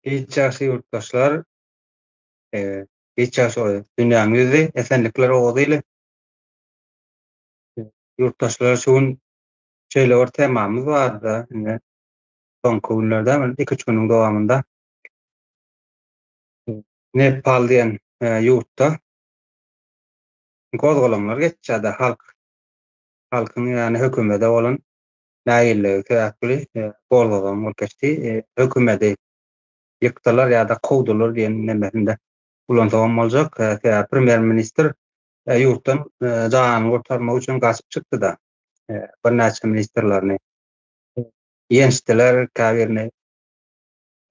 Giç ýagşy ýurtdaşlar. Giç ýagşy dünýäň ýüzi, esenlikler Oguz ili. Ýurtdaşlar şu gün şeýle bir temamyz bardy, indi soňky günlerde, 2-3 günüň dowamynda Nepal diýen ýurtda gozgalaňlar geçýärdi, halk halkyň ýagny hökümete bolan nägileligi sebäpli gozgalaň bolup geçdi. Hökümeti ýykdylar ýa-da kowdular diýen nemesinde ulansagam boljak. Sebäbi premýer-ministr ýurtdan janyny gurtarmak üçin gaçyp çykdy-da. Birnäçe ministrlerini ýençdiler, käbirini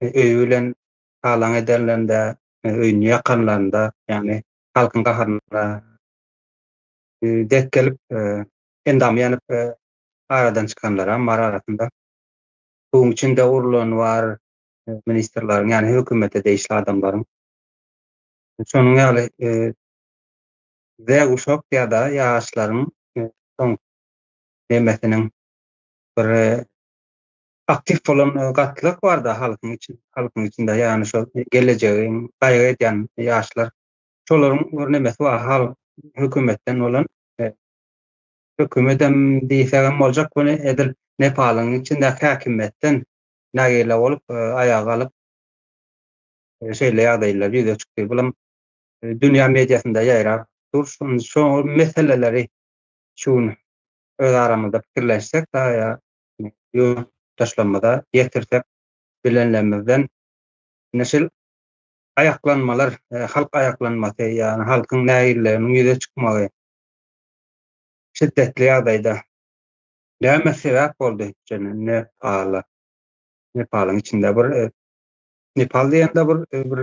öýi bilen talaň edenlerinde, öýüni ýakanlarynda, ýagny halkyň gaharyna dek gelip, endamy ýanyp aradan çykanlaram bar arasynda. Suwuň içinde urlany bar ministrleriň, ýagny hökümete degişli adamlaryň. Şonuň ýaly Z uşak ýa-da ýaşlaryň soň nemesiniň bir aktiw bolan gatlak bar-da halkyň içinde, halkyň içinde, ýagny şol gelejegiň gaýgy edýän ýaşlar. Şolaryň bir nemesi bar, halk hökümetden bolan hökümetem diýsegem boljak muny edil Nepalyň içindäki häkimiýetden nägile bolup aýaga galyp şeýle ýagdaýlar ýüze çykdy. Bulam dünýä mediasynda ýaýrap dur. Şo meseleleri şu gün öz aramyzda pikirlenşsek ýa ýurtdaşlarymyza ýetirsek bilenlerimizden ine şul aýaklanmalar, halk aýaklanmasy, ýagny halkyň nägileliginiň ýüze çykmagy şiddetli ýagdaýda näme sebäp boldy şeýle Nepala? Nepalyň içinde bir Nepal diýende bir bir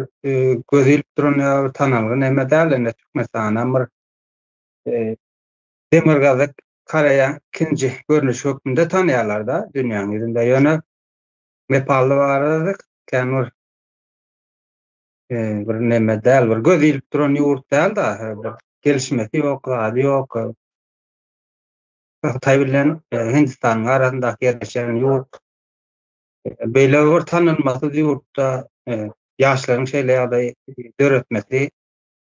göz ilip duran ýa bir tanalgy näme däl, indi Türkmenistanam bir Demirgazyk Koreýa ikinji görnüşi hökmünde tanýarlar-da dünýäniň ýüzünde. Ýöne Nepalda barada kän bir bir neme däl, bir göz ilip duran ýurt däl-de, bir gelişmesi ýok, zady ýok. Hytaý bilen Hindistanyň arasyndaky ýerleşen ýurt. Beýle bir tanalmasyz ýurtda ýaşlaryň şeýle ýagdaý döretmesi,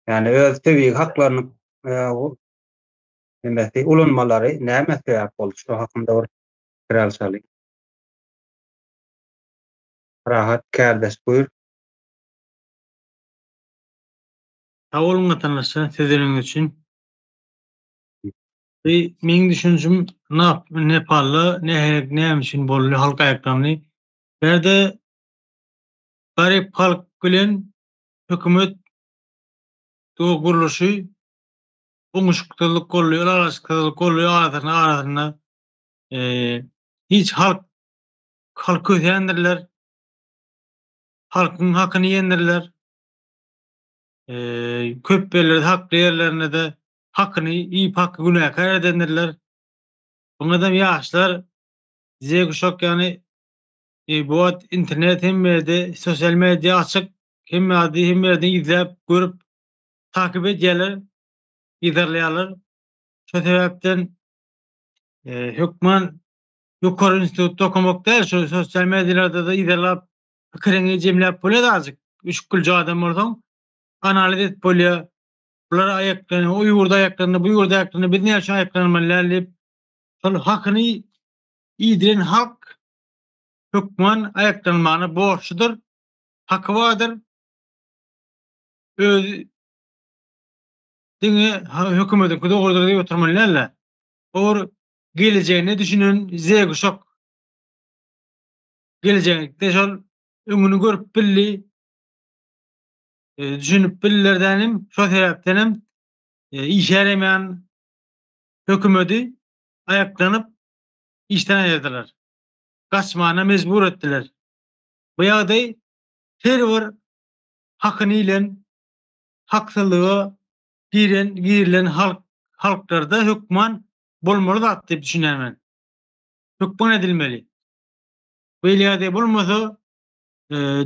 ýagny öz tebigy haklaryny nemesi ulanmalary näme sebäp boldy? Şu hakynda bir pikir alşalyň. Rahat kärdeş buýur. Sag boluň watandaşlar sözleriňiz üçin. Bu meň düşünjim nap Nepalda nähili näme üçin boldy halk aýaklandy. Bärde garyp halk bilen hökümet gurluşy oňuşyksyzlyk boldy, ylalaşyksyzlyk boldy arasynda arasynda hiç halk halk kösändirler. Halkyň hakyny iýendirler. Köp ýerlerde hakly ýerlerinde-de hakyny iýip haky günäkär edendirler. Buňadam ýaşlar Z guşak ýany bu wagt internet hemme ýerde sosial media açyk hemme zady hemme ýerden izläp görüp takyp edýärler yzarlaýarlar. Şo sebäpden hökman ýokary institutda okamak däl şu sosial medialarda-da yzarlap pikiriňi jemläp bolýar azajyk. Üşükgülje adam bolsaň analiz edip bolýar. Bular aýaklanýar, o ýurda aýaklandy, bu ýurda aýaklandy, biz näme üçin aýaklanmaly däl diýip, şol hakyny iýdiren halk hökman aýaklanmagyna borçludyr, haky bardyr. Öz diňe hökümetiňki dogrudyr diýip oturmaly däl-de. O bir gelejegine düşünen Z guşak gelejekde şol öňüni görüp bildi, düşünip bildiler dänim, şo sebäpden hem işe ýaramaýan hökümeti aýaklanyp işden aýyrdylar. Gaçmana mejbur etdiler. Bu ýagdaý her bir hakyny ilen, haksyzlyga giren, girilen halk halklarda hökman bolmaly zat diýip düşünýän men. Hökman edilmeli. Beýle ýagdaý bolmasa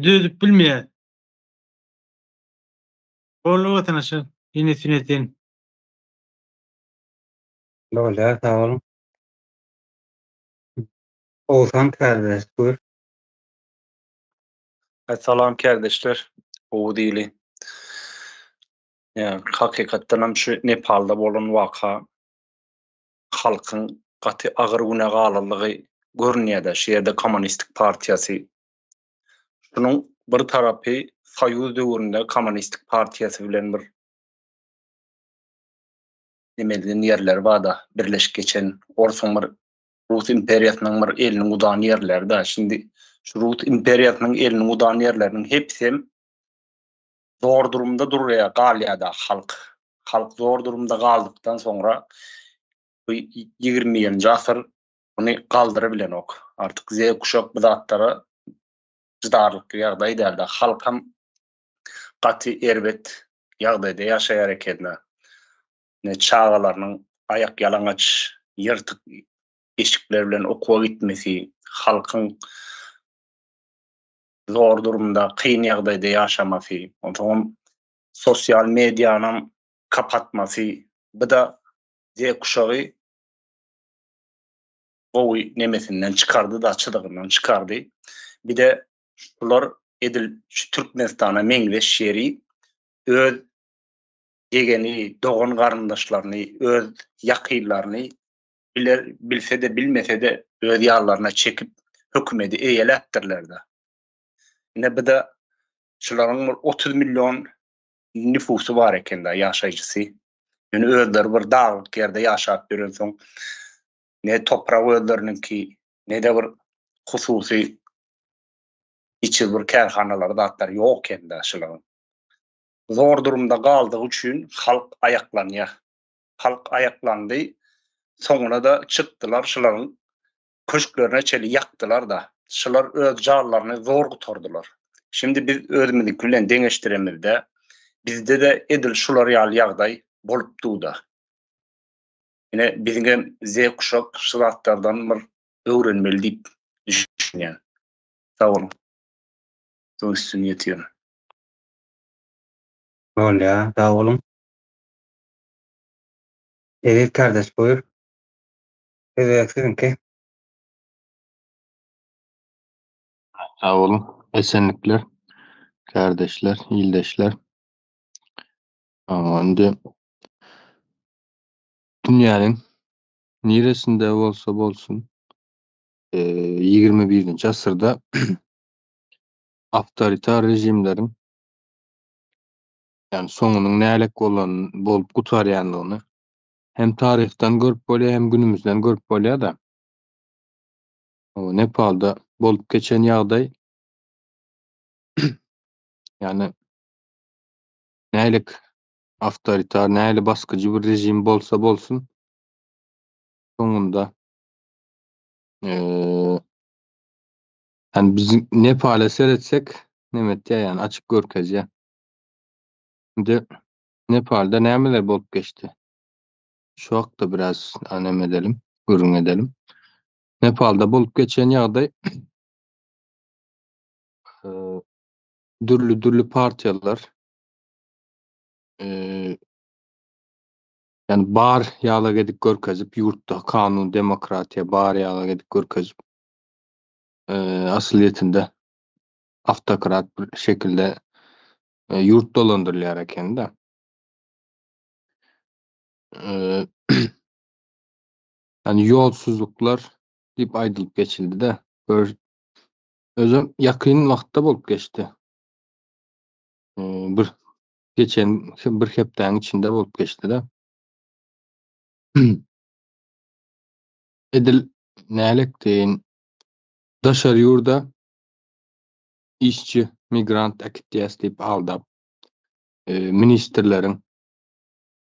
düzedip bilmeýäs. Boldy watandaşlar. Ýene syn etsin. Bolýar, sag boluň. Oguzhan kärdeş, buyur. Salam kärdeşler. Gowy diýli. Ýa hakykatdan hem şu Nepalda bolan waka halkyň gaty agyr güne galanlygy görünýär-de. Şu ýerde kommunistik partiýasy şunuň bir tarapy Soýuz döwründe kommunistik partiýasy bilen bir nemeden ýerleri bar-da, birleşip geçen orsuň bir Rus imperiýasynyň bir eliniň uzan ýerleri-de. Şindi şu Rus imperiýasynyň eliniň uzan ýerleriniň hepsem zor durumda durýar, galýar-da halk. Halk zor durumda galdykdan soňra bu 21-nji asyr muny galdyrybilenok. Artyk Z kuşak bu zatlara çydarlykly ýagdaý däl-de. Halkam gaty erbet ýagdaýda ýaşaýar eken-de. Ne çagalarynyň aýak ýalaňaç, ýyrtyk eşikler bilen okuwa gitmesi, halkyň zor durumda, kyn ýagdaýda ýaşamasy, onsoňam sosial medianyň kapatmasy, bu-da Z kuşagy gowy nemesinden çykardy-da, çyzygyndan çykardy. Bir-de şular edil şu Türkmenistana meňzeş ýeri öz ýegeni, dogan-garyndaşlaryny, öz ýakynlaryny biler, bilse-de, bilmese-de öz ýanlaryna çekip hökümeti eýeläpdirler-de. Ine bu-da şularyň bir 30 million nüfusy bar eken-de, ýaşaýjysy. Ýöne özleri bir daglyk ýerde ýaşap ýörensoň, ne toprak özleriniňki, ne-de bir hususy hiç bir kärhanalary zatlary ýok eken-de şularyň. Zor durumda galdygy üçin halk aýaklanýar. Halk aýaklandy, soňuna-da çykdylar şularyň köşklerine çenli ýakdylar-da. Şular öz janlaryny zor gutardylar. Şindi biz özümiziňki bilen deňeşdiremizde, bizde-de edil şular ýaly ýagdaý bolup dur-da. Ine, biziňem Z kuşak şu zatlardan bir öwrenmeli diýip düşünýän. Sag boluň. Soň üstüni ýetirin. Bolýar, sag boluň. Eziz kardeş buýur. Gezek siziňki. Sag boluň. Esenlikler, kardeşler, ildeşler. Indi dünýäniň niresinde bolsa bolsun, 21-nji asyrda awtoritar režimleriň ýagny soňunyň nälek bolan bolup gutarýandygyny hem taryhdan görüp bolýar, hem günümizden görüp bolýar-da. Nepalda bolup geçen ýagdaý ýagny nälik awtoritar, näli basgyjy bir režim bolsa bolsun, soňunda Yani biz Nepal'e seretsek neme etýär yani açyk görkezýär. Indi Nepal'da nämeler bolup geçdi? Şu hakda biraz neme edelim, gürrüň edelim. Nepal'da bolup geçen ýagdaý dürli-dürli partiýalar yani bar ýalak edip görkezip ýurtda kanun, demokratiýa bar ýalak edip görkezip asylýetinde awtokrat bir şekilde ýurt dolandyrylýar eken-de. Yani ýolsuzluklar diýip aýdylyp geçildi-de. Gör, özem ýakyn wagtda bolup geçdi. Bir geçen bir hepdäniň içinde bolup geçdi-de. Edil nälek deýin daşary ýurda işçi migrant äkitýäs diýip aldap, ministrleriň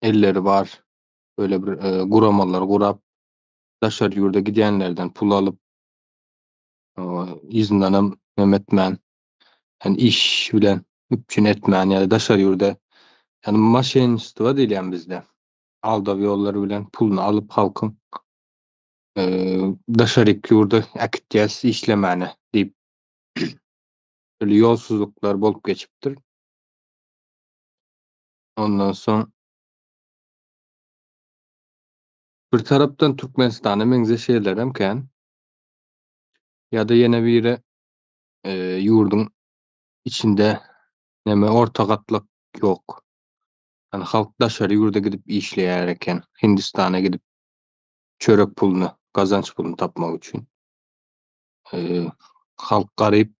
elleri bar, böyle bir guramalar gurap, daşary ýurda gidýänlerden pul alyp, yzyndanam neme etmän, ýani iş bilen üpjün etmän ýa-da daşary ýurda, ýani moşenniçestvo diýilýän bizde, aldaw ýollary bilen puluny alyp halkyň daşaryk ýurda äkitýäs işlemäne diýip şeýle ýolsuzluklar bolup geçipdir. Ondan soň bir tarapdan Türkmenistana meňzeş ýerlerem kän. Ýa-da ýene biri ýurduň. Içinde neme orta gatlak ýok. Ýani halk daşary ýurda gidip işleýär eken. Hindistana gidip çörek puluny, gazanç puluny tapmak üçin. Halk garyp,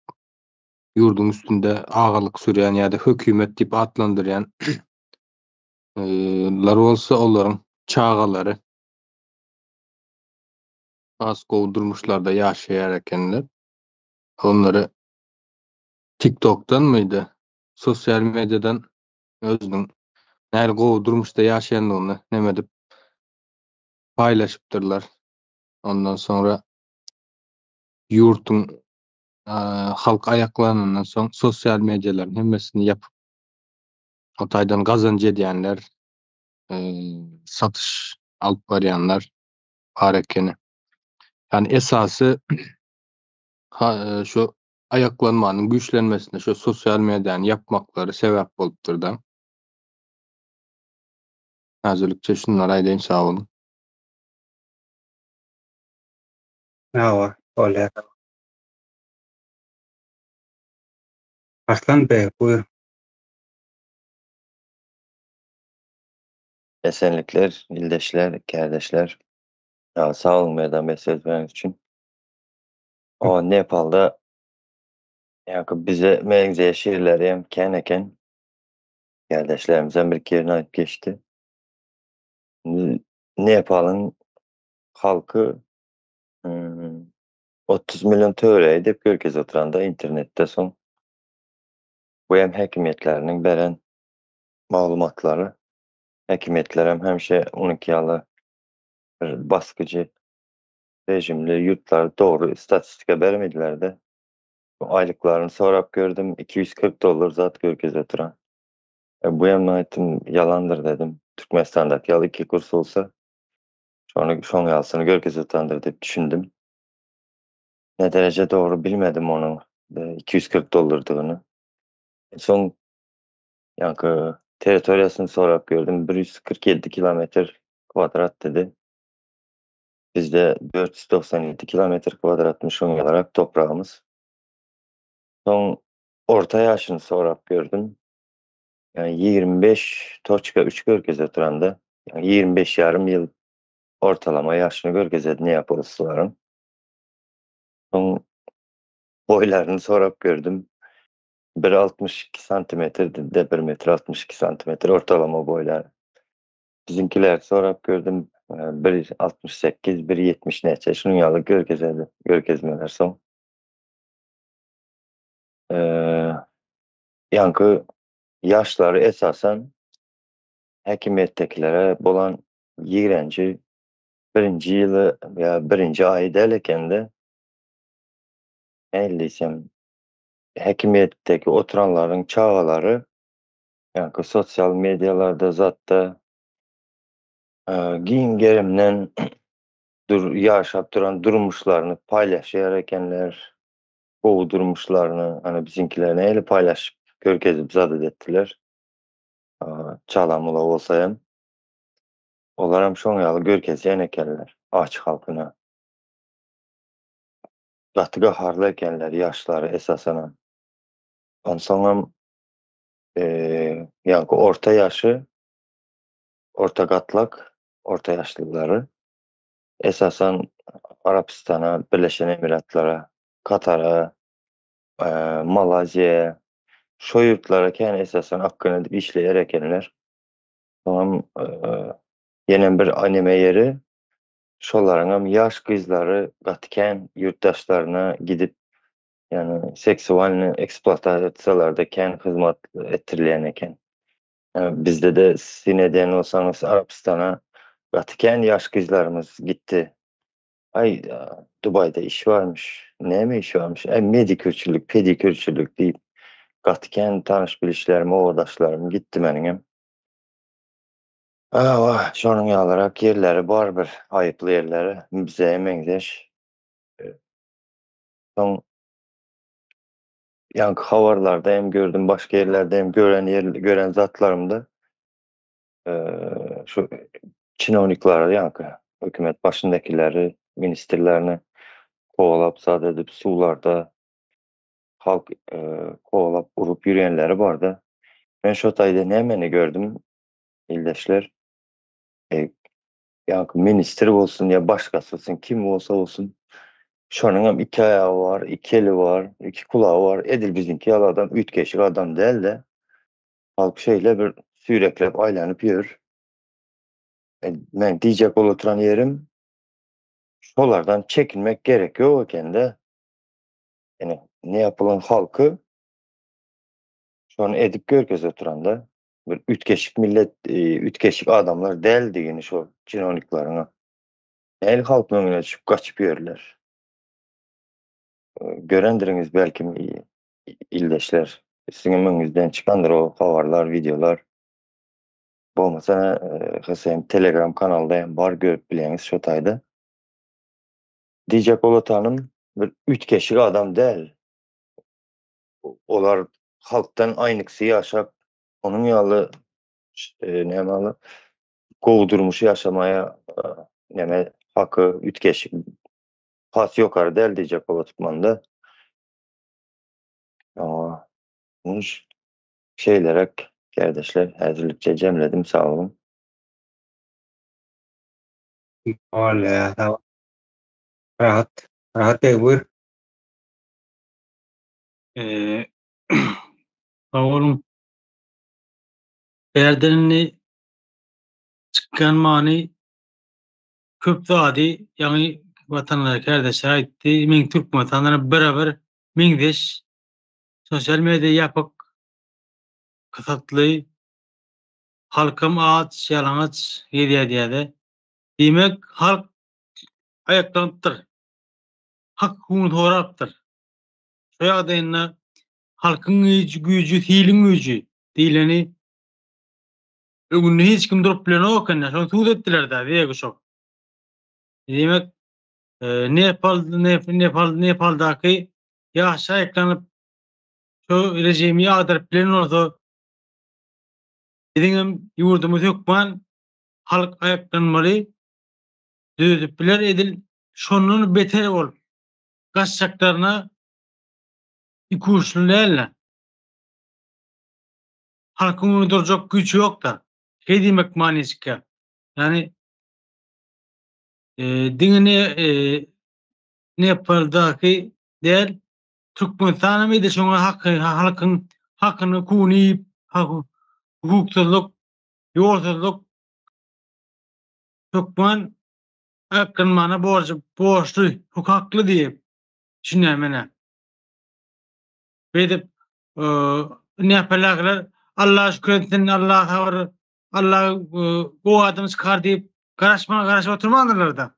ýurduň üstünde agalyk sürýän ýa-da hökümet diýip atlandyrýan lar bolsa olaryň çagalary has gowy durmuşlarda ýaşaýar ekenler. Onlary TikTokdanmydy, sosial mediadan özüniň nähili gowy durmuşda ýaşaýandygyny neme edip paýlaşypdyrlar. Ondan soňra ýurduň halk aýaklanandan soň sosial medialaryň hemmesini ýapyp, o taýdan gazanç edýänler, satyş alyp barýanlar bar ekeni. Ýani esasy şu aýaklanmanyň güýçlenmesine şu sosial mediany ýapmaklary sebäp bolupdyr-da. Häzirlikçe şunlary aýdaýyn, sag boluň. Hawa, bolýar. Arslan beg, buýur. Esenlikler, ildeşler, kärdeşler. Sag boluň Merdan bey söz bereniz üçin. O Nepalda ýa-ki bize meňzeýän şirleri hem kän eken. Kärdeşlerimizem bir iki ýerini aýdyp geçdi. Nepalyň halky 30 million töweregi diýip görkezip oturanda internetde soň bu hem häkimiýetleriniň beren maglumatlary. Häkimiýetler hem hemişe onuňky ýaly bir basgyjy rejimli ýurtlara dogry statistika bermediler-de. Aýlyklaryny sorap gördüm, 240 dollar zat görkezip oturan. E, bu hem aýtdym, ýalandyr dedim. Türkmenistandaky ýaly iki kurs bolsa, şony şoň ýalysyny görkezip oturandyr diýip düşündim. Ne dereje dogry bilmedim onuň 240 dollardygyny. Soň ýaňky territoriýasyny sorap gördüm, 147 kilometr kwadrat dedi. Bizde 497 kilometr kwadratmyş şoň ýalyrak topragymyz. Soň orta ýaşyny sorap gördüm. Ýagny 25.3 görkezip oturanda, ýagny 25 ýarym ýyl ortalama ýaşyny görkezedi neapolislylaryň. Soň boýlaryny sorap gördüm. 1.62 santimetr de 1 metr 62 santimetr ortalama boýlary. Biziňkileri sorap gördüm. 1.68, 1.70 näçe şunuň ýaly görkezedi, görkezmeler soň. Ýaňky ýaşlary esasan häkimiýetdekilere bolan ýigrenji birinji ýyly ýa birinji aýy däl ekende, nähili diýsem, häkimiýetdeki oturanlaryň çagalary ýaňky sosial medialarda zatda giň gerimden dur ýaşap duran durmuşlaryny paýlaşýar ekenler. Gowy durmuşlaryny, ana biziňkiler nähili paýlaşyp, görkezip zat edetdiler. Çala-mula bolsa hem. Olaram şoň ýaly görkezýän ekenler aç halkyna. Gaty gaharly ekenler ýaşlary esasanam. Onsoňam ýaňky orta ýaşy, orta gatlak, orta ýaşlylary esasan Arabystana, Birleşen Emiratlara, Katara, Malaýziýa şo ýurtlara kän esasan akgyn edip işleýär ekenler. Soňam ýenem bir anime ýeri şolaryňam ýaş gyzlary gaty kän ýurtdaşlaryna gidip ýagny seksualnyý ekspluatasiýalarda kän hyzmat etdirilýän eken. Bizde-de syn edýän bolsaňyz Arabystana gaty kän ýaş gyzlarymyz gitdi. Aý Dubaýda iş barmyş. Näme iş barmyş? Aý medikürçilik, pedikürçilik diýip gaty kän tanyş bilişlerim, obadaşlarym gitdi meniňem. Hawa, şonuň ýalyrak ýerleri bar bir aýyply ýerleri bize meňzeş. Soň ýaňky habarlarda hem gördüm, başga ýerlerde hem gören ýer gören zatlarymda şu çinownikleri ýaňky hökümet başyndakileri, ministrlerini kowalap zat edip suwlarda. Halk kowalap urup ýörýänleri barda. Men şo taýda nämeni gördüm ildeşler? Ýaňky ministr bolsun ýa başgasy bolsun kim bolsa bolsun şonuňam iki aýagy bar, iki eli bar, iki kulagy bar. Edil biziňki ýaly adam üýtgeşik adam däl-de. Halk şeýle bir süýrekläp aýlanyp ýör. Men diýjek bolup oturan ýerim şolardan çekinmek gerek ýok ekende. Ýani Neapolyň halky şony edip görkezip oturanda bir üýtgeşik millet, üýtgeşik adamlar däldigini şol çinownikleriň nähili halkyň öňüne düşüp gaçyp ýörler. Görendiriňiz belkim ildeşler. Siziň öňüňizden çykandyr o habarlar, wideolar. Bolmasa HSM Telegram kanalda hem bar görüp bilýäňiz şo taýda. Diýjek bolatanym bir üýtgeşik adam däl. Olar halkdan aýnyksy ýaşap, onuň ýaly näme ýaly gowy durmuşy ýaşamaýa näme haky üýtgeşik has ýokary däl diýjek bolup manda. Munuş şeýleräk kärdeşler häzirlikçe jemledim sag boluň. Bolýar sag bol. Rahat. Rahat beg buyur. Sag boluň. Bärden indi çykýan many köp zady ýaňy watandaş kärdeşler aýtdy. Meň Türkmenistandan bire-bir meňzeş sosial media ýapyk, kysatly, halkam aç, ýalaňaç gezýär diýýärde. Diýmek, halk aýaklanypdyr. Hak hukugyny sorapdyr. Şu ýagdaýynda halkyň güýji, siliň güýji diýleni öňünde hiç kim durup bilenok ekende, şony subut etdiler-dä, Zeguşok. Diýmek, Nepal, Nepal, Nepaldaky ýaşlar aýaklanyp, şu režimi ýagdyryp bilen bolsa, biziňem ýurdumyz hökman halk aýaklanmaly, düzedip biler edil şondan beter bolup gaçjaklaryna ikuçly däldi. Halkyň öňünde durjak güýç ýokda. Şeý diýmek many çykýar. Ýagny diňe ne Nepaldaky däl, Türkmenistan hem edil şoňa haky halkyň hakyny hukugyny iýip, hukuksyzlyk, ýolsuzlyk hökman aýaklanmana borjy borçly, hukakly diýip düşünýän menä. Beýdip näpeläkler Allaha şükür etsin, Allaha sabyr, Allah gowy adam çykar diýip garaşman garaşyp oturmandyrlar-da.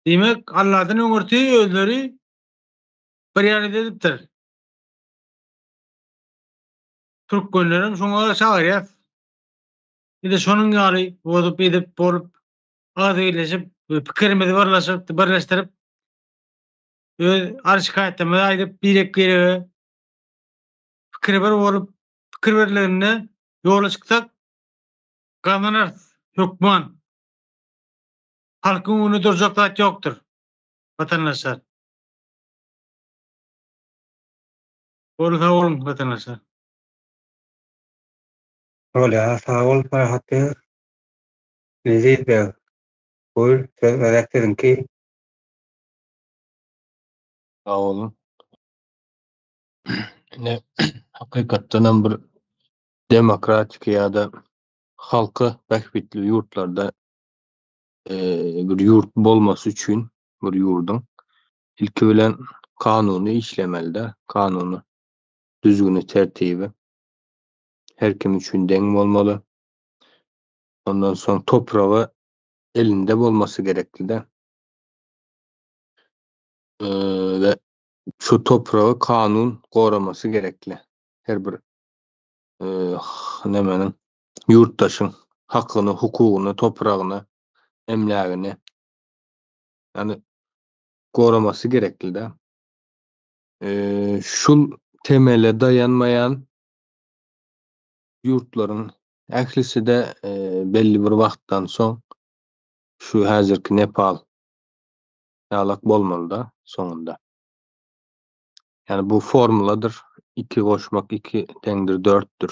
Diýmek, Allahdan öňürti özleri bir ýerde edipdir. Türkmenlerem şoňa çagyrýas. Bir-de şonuň ýaly bozup edip bolup agzybirleşip pikirimizi birleşip birleşdirip öz arz-şikaýatlarymyzy aýdyp birek-birege pikiri bir bolup pikir birliginde ýola çyksak gazanarys hökman. Halkyň öňünde durjak zat ýokdur watandaşlar. Boldy sag boluň watandaşlar. Bolýar sag bol Parahat beg. Eziz beg. Buyur söz gezek siziňki. Sag boluň. Ine hakykatdanam bir demokratiki ýa-da halka bähbitli ýurtlarda bir ýurt bolmasy üçin bir ýurduň ilki bilen kanuny işlemeli-de, kanuny, düzgüni, tertibi her kim üçin deň bolmaly. Ondan soň topragy elinde bolmasy gerekli-de. We şu topragy kanun goramasy gerekli. Her bir nemeniň ýurtdaşyň hakyny, hukugyny, topragyny, emlägini ýagny goramasy gerekli-de. Şul temele daýanmaýan ýurtlaryň ählisi-de belli bir wagtdan soň şu häzirki Nepal ýalak bolmaly-da soňunda. Ýani bu formuladyr. 2 goşmak 2 deňdir 4-dür.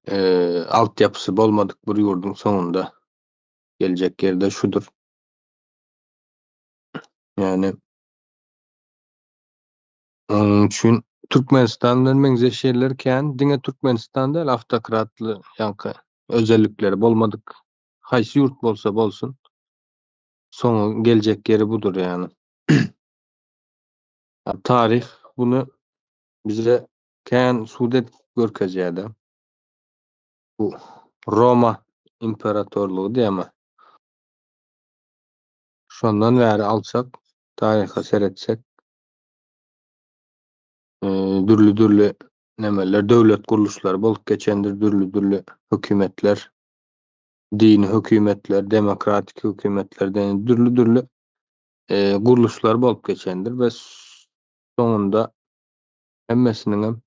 Eee altyapysy bolmadyk bir ýurduň soňunda geljek ýerde şudur. Ýani onuň üçin Türkmenistan bilen meňzeş ýerler kän. Diňe Türkmenistan däl, awtokratly ýaňky özellikleri bolmadyk haýsy ýurt bolsa bolsun soňy geljek ýeri budur ýani. Taryh bunu bize kän subut edip görkezýär-de. Bu Roma imperatorlygy diýýärmi? Şondan bäri alsak, taryha seretsek, dürli-dürli nemeler, döwlet gurluşlary bolup geçendir, dürli-dürli hökümetler, dini hökümetler, demokratik hökümetler, dürli-dürli gurluşlar bolup geçendir we soňunda hemmesiniňem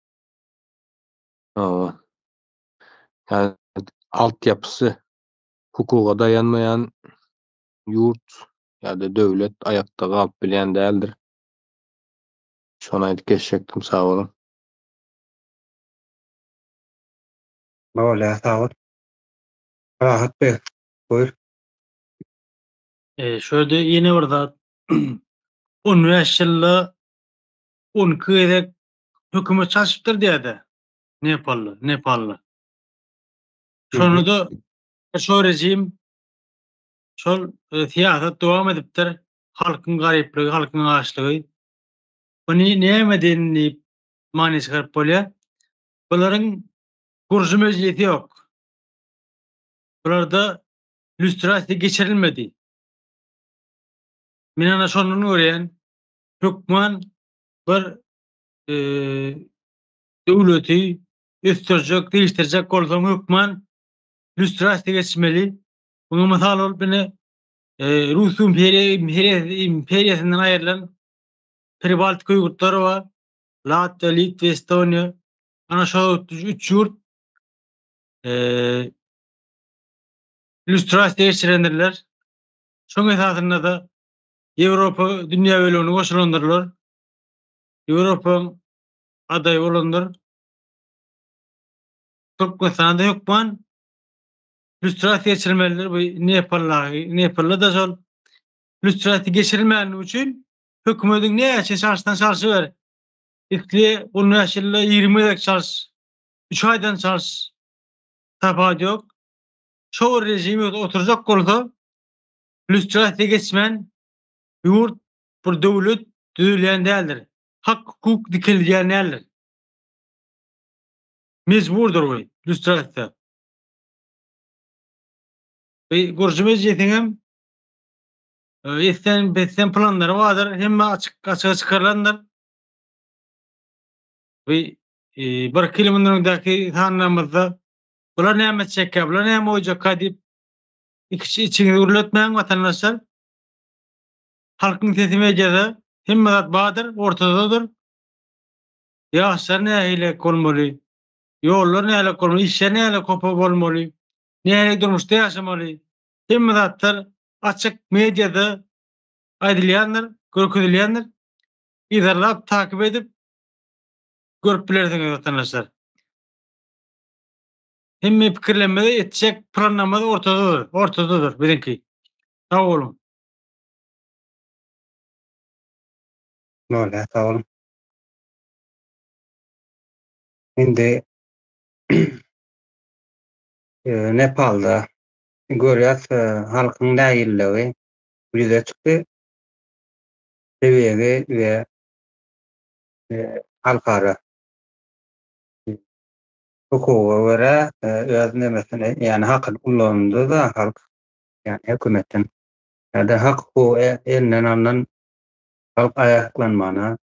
ýani altyapysy hukuga daýanmaýan ýurt ýa-da döwlet aýakda galyp bilýän däldir. Şony aýdyp geçjekdim, sag boluň. Bolýar, sag bol. Rahat beg, buýur. E, şu ýerde ýene bir zat. 15 ýylda 12 gezek hökümet çalşypdyr diýýär-de. Nepalda, Nepalda. Şonda-da şo rejim şol e, syýasat dowam edipdir. Halkyň garyplygy, halkyň açlygy. Muny näme diýen diýip many çykaryp bolýar. Bularyň gurujy mejlisi ýok. Bularda lýustrasiýa geçirilmedi. Men ana şondan görýän, hökman bir e, döwleti ösdürjek, değiştirjek bolsaň hökman lýustrasiýa geçmeli. Muňa mysal bolup ine e, Rus imperiýa imperiýasyndan aýrylan Pribaltika ýurtlary bar. Latwiýa, Litwa, Estoniýa. Ana şo üç ýurt e, lýustrasiýa geçirendirler. Şoň esasynda-da Ýewropa dünýä bölegine goşulandyrlar. Ýewropaň adaýy bolandyr. Türkmenistanda hökman lýustrasiýa geçirmelidir. Bu Nepaldaky, Nepalda-da şol lýustrasiýa geçirilmänligi üçin hökümediň näçe çalşsaň çalşyber. Isle 15 ýylda 20 gezek çalş, 3 aýdan çalş. Tapawut ýok. Şo bir rejim oturjak bolsa lýustrasiýa geçmän ýurt bir döwlet düzülýän däldir. Hak hukuk dikeldýän däldir. Mejburdyr bu lýustrasiýa. Bu gurujy mejlisiň hem etsen betsen planlary bardyr. Hemme açyk açyga çykarylandyr. Bu bir iki ýyl mundan öňdäki sanlarymyzda bular näme etjekkä, bular näme goýjakka diýip iki içiňizi gürletmäň watandaşlar. Halkyň sesi mediada hemme zat bardyr, ortadadyr. Ýaşlar nähili bolmaly? Ýollar nähili bolmaly? Işler nähili kopa bolmaly? Nähili durmuşda ýaşamaly? Hemme zatlar açyk mediada aýdylýandyr, görkezilýändir. Yzarlap, takyp edip görüp bilersiňiz watandaşlar. Hemme pikirlenmede etjek planlamada ortadadyr, ortadadyr biziňki. Sag boluň. Bolýar, sag boluň. Indi Nepalda görýäs halkyň nägilligi ýüze çykdy. Tebigy we halkara hukuga görä öz nemesini, ýagny hakyny ulandy-da halk, ýagny hökümetden ýa-da hak hukugy elinden alnan halk aýaklanmana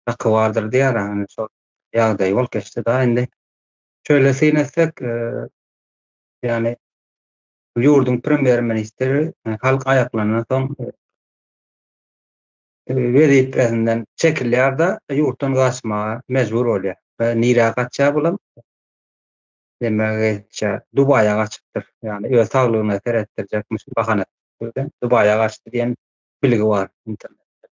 haky bardyr diýýär, ýagny şol ýagdaý bolup geçdi da indi. Şöyle syn etsek, ýagny ýurduň premýer-ministri halk aýaklandan soň wezipesinden çekilýär-de, ýurtdan gaçmaga mejbur bolýar. We nirä gaçýar bulam? Neme geçýär? Dubaýa gaçypdyr. Ýagny öz saglygyna seretdirjekmiş bahana bilen Dubaýa gaçdy diýen bilgi bar internetde.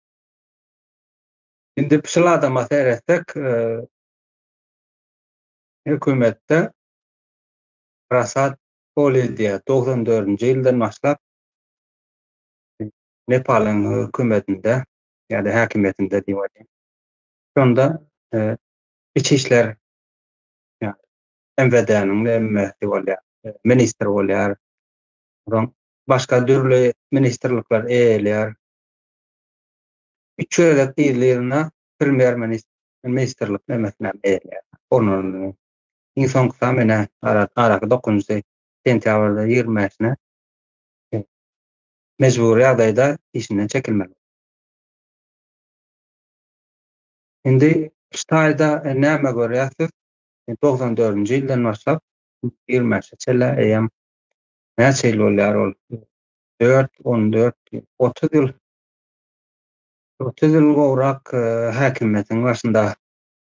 Indi şul adama seretsek, hökümetde Prasad Oli diýýär, 94-nji ýyldan başlap Nepalyň hökümetinde ýa-da häkimiýetinde diýip aýdaýyn. Şonda içi işler MWD-niň nemmesi bolýar, ministr bolýar. Soň başga dürli ministrlikler eýeleýär. Üç gezek yzly-yzyna premýer ministrlik nemesini hem eýeleýär. Ornuny. Iň soňkusam ine araky dokuzynjy sentýabrda 25-ine mejbury ýagdaýda işinden çekilmeli. Indi şu taýda näme görýäs biz? 94-nji ýyldan başlap 25-e çenli eýýäm näçe ýyl bolýar ol? 4, 14, 30 ýyl. 30 ýyl gowrak e, häkimiýetiň başynda,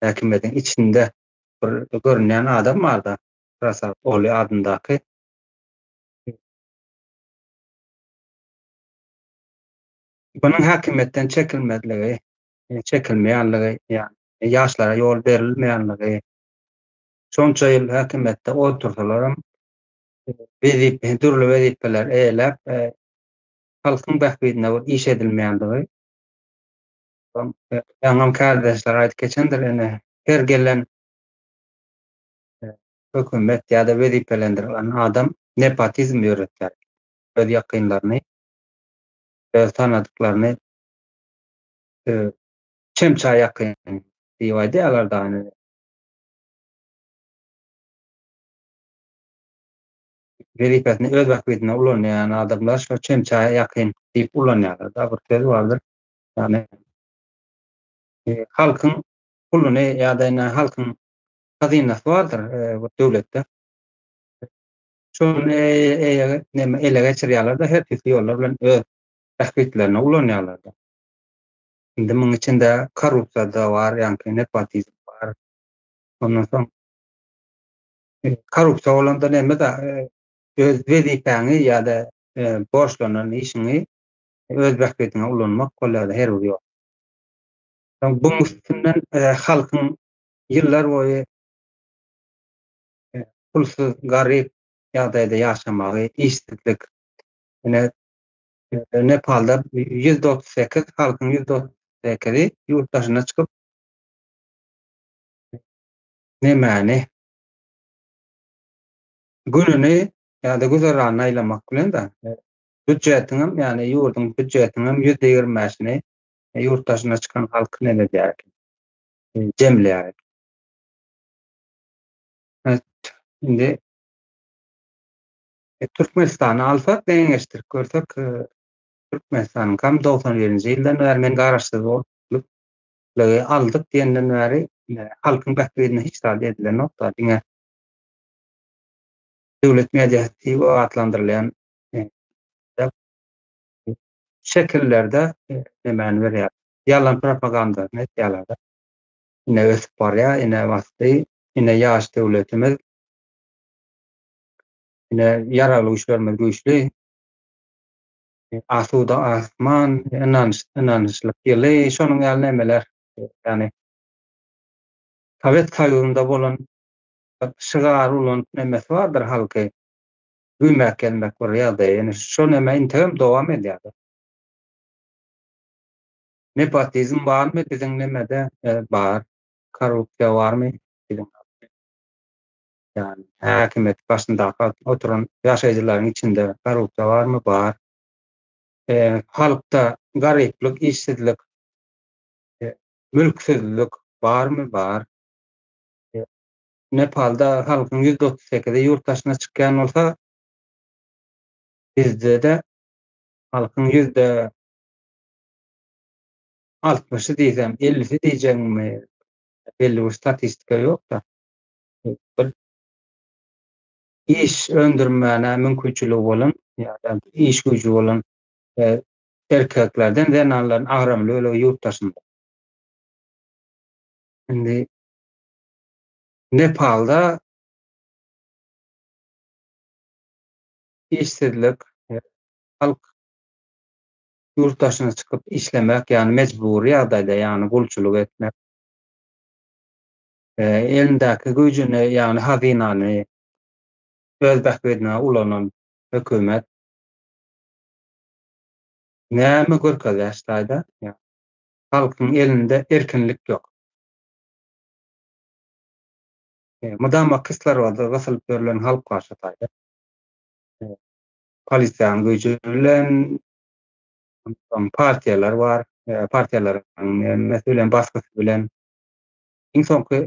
häkimiýetiň içinde bir görünýän adam barda, Prasad Oli adyndaky. Bunuň häkimiýetden çekilmezligi, çekilmeýänligi, ýagny ýaşlara ýol berilmeýänligi, şonça ýyl häkimiýetde otursalaram wezipe, dürli wezipeler eýeläp, halkyň bähbidine bir iş edilmeýänligi. Ýaňam kärdeşler aýdyp geçendir, ine, her gelen hökümet ýa-da wezipelendirilen adam nepotizm ýöretýär. Öz ýakynlaryny, öz tanadyklaryny çemçä ýakyn diýip aýdýarlar da ine. Wezipesini öz bähbidine ulanýan adamlar şo çemçä ýakyn diýip ulanýarlar da bir söz bardyr. Ýagny halkyň puluny ýa-da ine halkyň hazynasy bardyr bu döwletde. Şony neme ele geçirýärler-de her tüýsli ýollar bilen öz bähbitlerine ulanýarlar-da. Indi munuň içinde korrupsiýa-da bar, ýaňky nepotizm bar. Ondan soň korrupsiýa bolanda näme-de öz wezipäňi ýa-da borçlanan işiňi öz bähbidiňe ulanmak bolýar her bir ýol. Soň buň üstünden halkyň ýyllar boýy pulsuz, garyp ýagdaýda ýaşamagy, işsizlik. Ine, Nepalda 138 halkyň 138-i ýurt daşyna çykyp nemäni gününi ýa-da güzeranyny aýlamak bilen-de býudjetiň hem, ýagny ýurduň býudjetiniň hem 25-ini ýurt daşyna çykan halk neme edýär eken, jemleýär eken. Evet, indi e, Türkmenistany alsak, deňeşdirip görsek, e, Türkmenistanyňkam 91-nji ýyldan bäri men garaşsyz bolup, aldyk diýenden bäri e, halkyň bähbidine hiç zat edilenok da, diňe döwlet mediasy diýip atlandyrylýan şekillerde nemäni berýär. Ýalan propagandasyny etýärler. Ine ösüp barýar, ine basdy, ine ýaş döwletimiz. Ine ýaragly güýçlerimiz güýçli. Asuda asman, ynanç, ynanyşlyk ýyly, şonuň ýaly nemeler. Ýagny Sowet Soýuzynda bolan şygar ulanyp nemesi bardyr halky güýmäp gelmek bir ýagdaý. Ýöne şo neme integem dowam edýär. Nepotizm barmy biziň nemede? Bar. Korrupsiýa barmy biziň? Ýagny häkimiýet başyndaky oturan ýaşaýjylaryň içinde korrupsiýa barmy? Bar. Halkda garyplyk, işsizlik, mülksüzlik barmy? Bar. Nepalda halkyň 138-i ýurt daşyna çykýan bolsa, bizde-de halkyň ýüzde altmyşy diýsem, ellisi diýjegimi, belli bir statistika ýok-da. Bir iş öndürmäne mümkinçiligi bolan ýa-da iş güýji bolan e, erkeklerden zenanlaryň agramly bölegi ýurt daşynda. Indi Nepalda işsizlik, halk. Ýurt daşyna çykyp işlemek, ýagny mejbury ýagdaýda, ýagny gulçulyk etmek. Elindäki güýjüni, ýagny hazynany öz bähbidine ulanan hökümet näme görkezýär şu taýda? Halkyň elinde erkinlik ýok. Mydama kisloroda gysylyp ýörlen halk bar şu taýda. Polisiýanyň güýji bilen partiýalar bar, partiýalaryň nemesi bilen, basgysy bilen. Iň soňky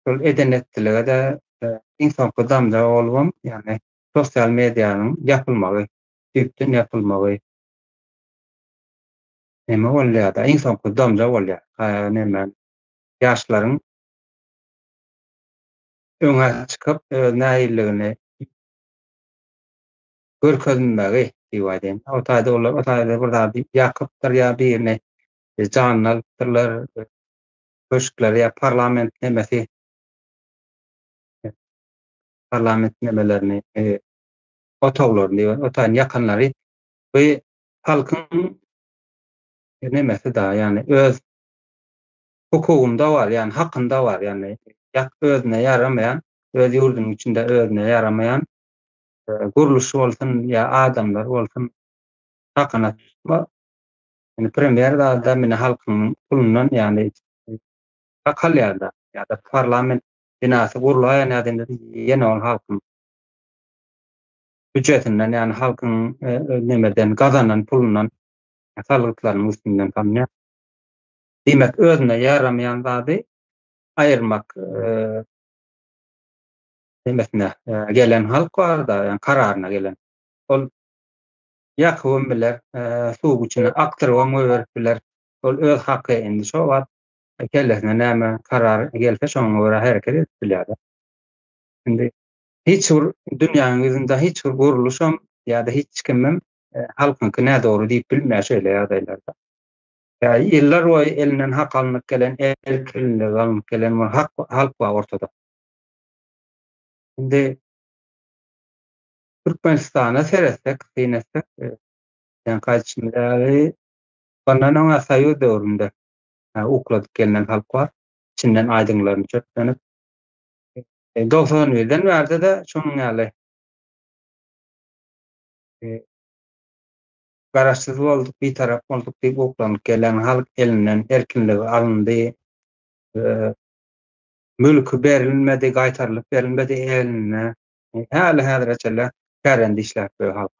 şol eden-etdilige-de iň soňky damja bolubam, ýagny sosial medianyň ýapylmagy, düýpden ýapylmagy neme bolýar-da, iň soňky damja bolýar. Neme, ýaşlaryň öňe çykyp, öz nägilligini görkezmegi diýip aýdaýyn. O taýda olar o taýda bir zady ýakypdyr ýa birini janyny alypdyrlar, köşkleri ýa parlament nemesi parlament nemelerini otaglaryny diýip, o taýyny ýakanlary bu halkyň nemesi da, ýagny öz hukugynda bar, ýagny hakynda bar, ýagny özüne ýaramaýan, öz ýurdunyň içinde özüne ýaramaýan gurluş bolsun ýa adamlar bolsun hakyna tutma. Ýani premýer zada mine halkyň pulundan ýagny hak alýar-da ýa-da parlament binasy gurlaýan ýa-da ýene ol halkyň býujetinden ýagny halkyň nemeden gazanan pulundan salgytlarynyň üstünden salynýar. Diýmek özüne ýaramaýan zady aýyrmak nemesine gelen halk bar-da, ýagny kararyna gelen. Ol ýakybam biler, suw içine akdyrybam goýberip biler. Ol öz haky indi şo wagt kellesine näme karar gelse şoňa görä hereket edip bilýär-de. Indi hiç bir dünýäniň ýüzünde hiç bir gurluşam ýa-da hiç kimem halkyňky nädogry diýip bilmeýär şeýle ýagdaýlarda. Ýa ýyllar boýy elinden hak alnyp gelen, erkinlik alnyp gelen bir hak halk bar ortada. Indi Türkmenistana seretsek, syn etsek, ýaňky aýdyşymyz ýaly, ondan öňa soýuz döwründe ukladyp gelnen halk bar. Içinden aýdyňlaryny çöplenip. 91-den bärde-de şonuň ýaly garaşsyz bolduk, bitarap bolduk diýip uklanyp gelen halk elinden erkinligi alyndy. Mülki berilmedi, gaýtarylyp berilmedi eline. Häli-häzire çenli kärende işläp ýör halk.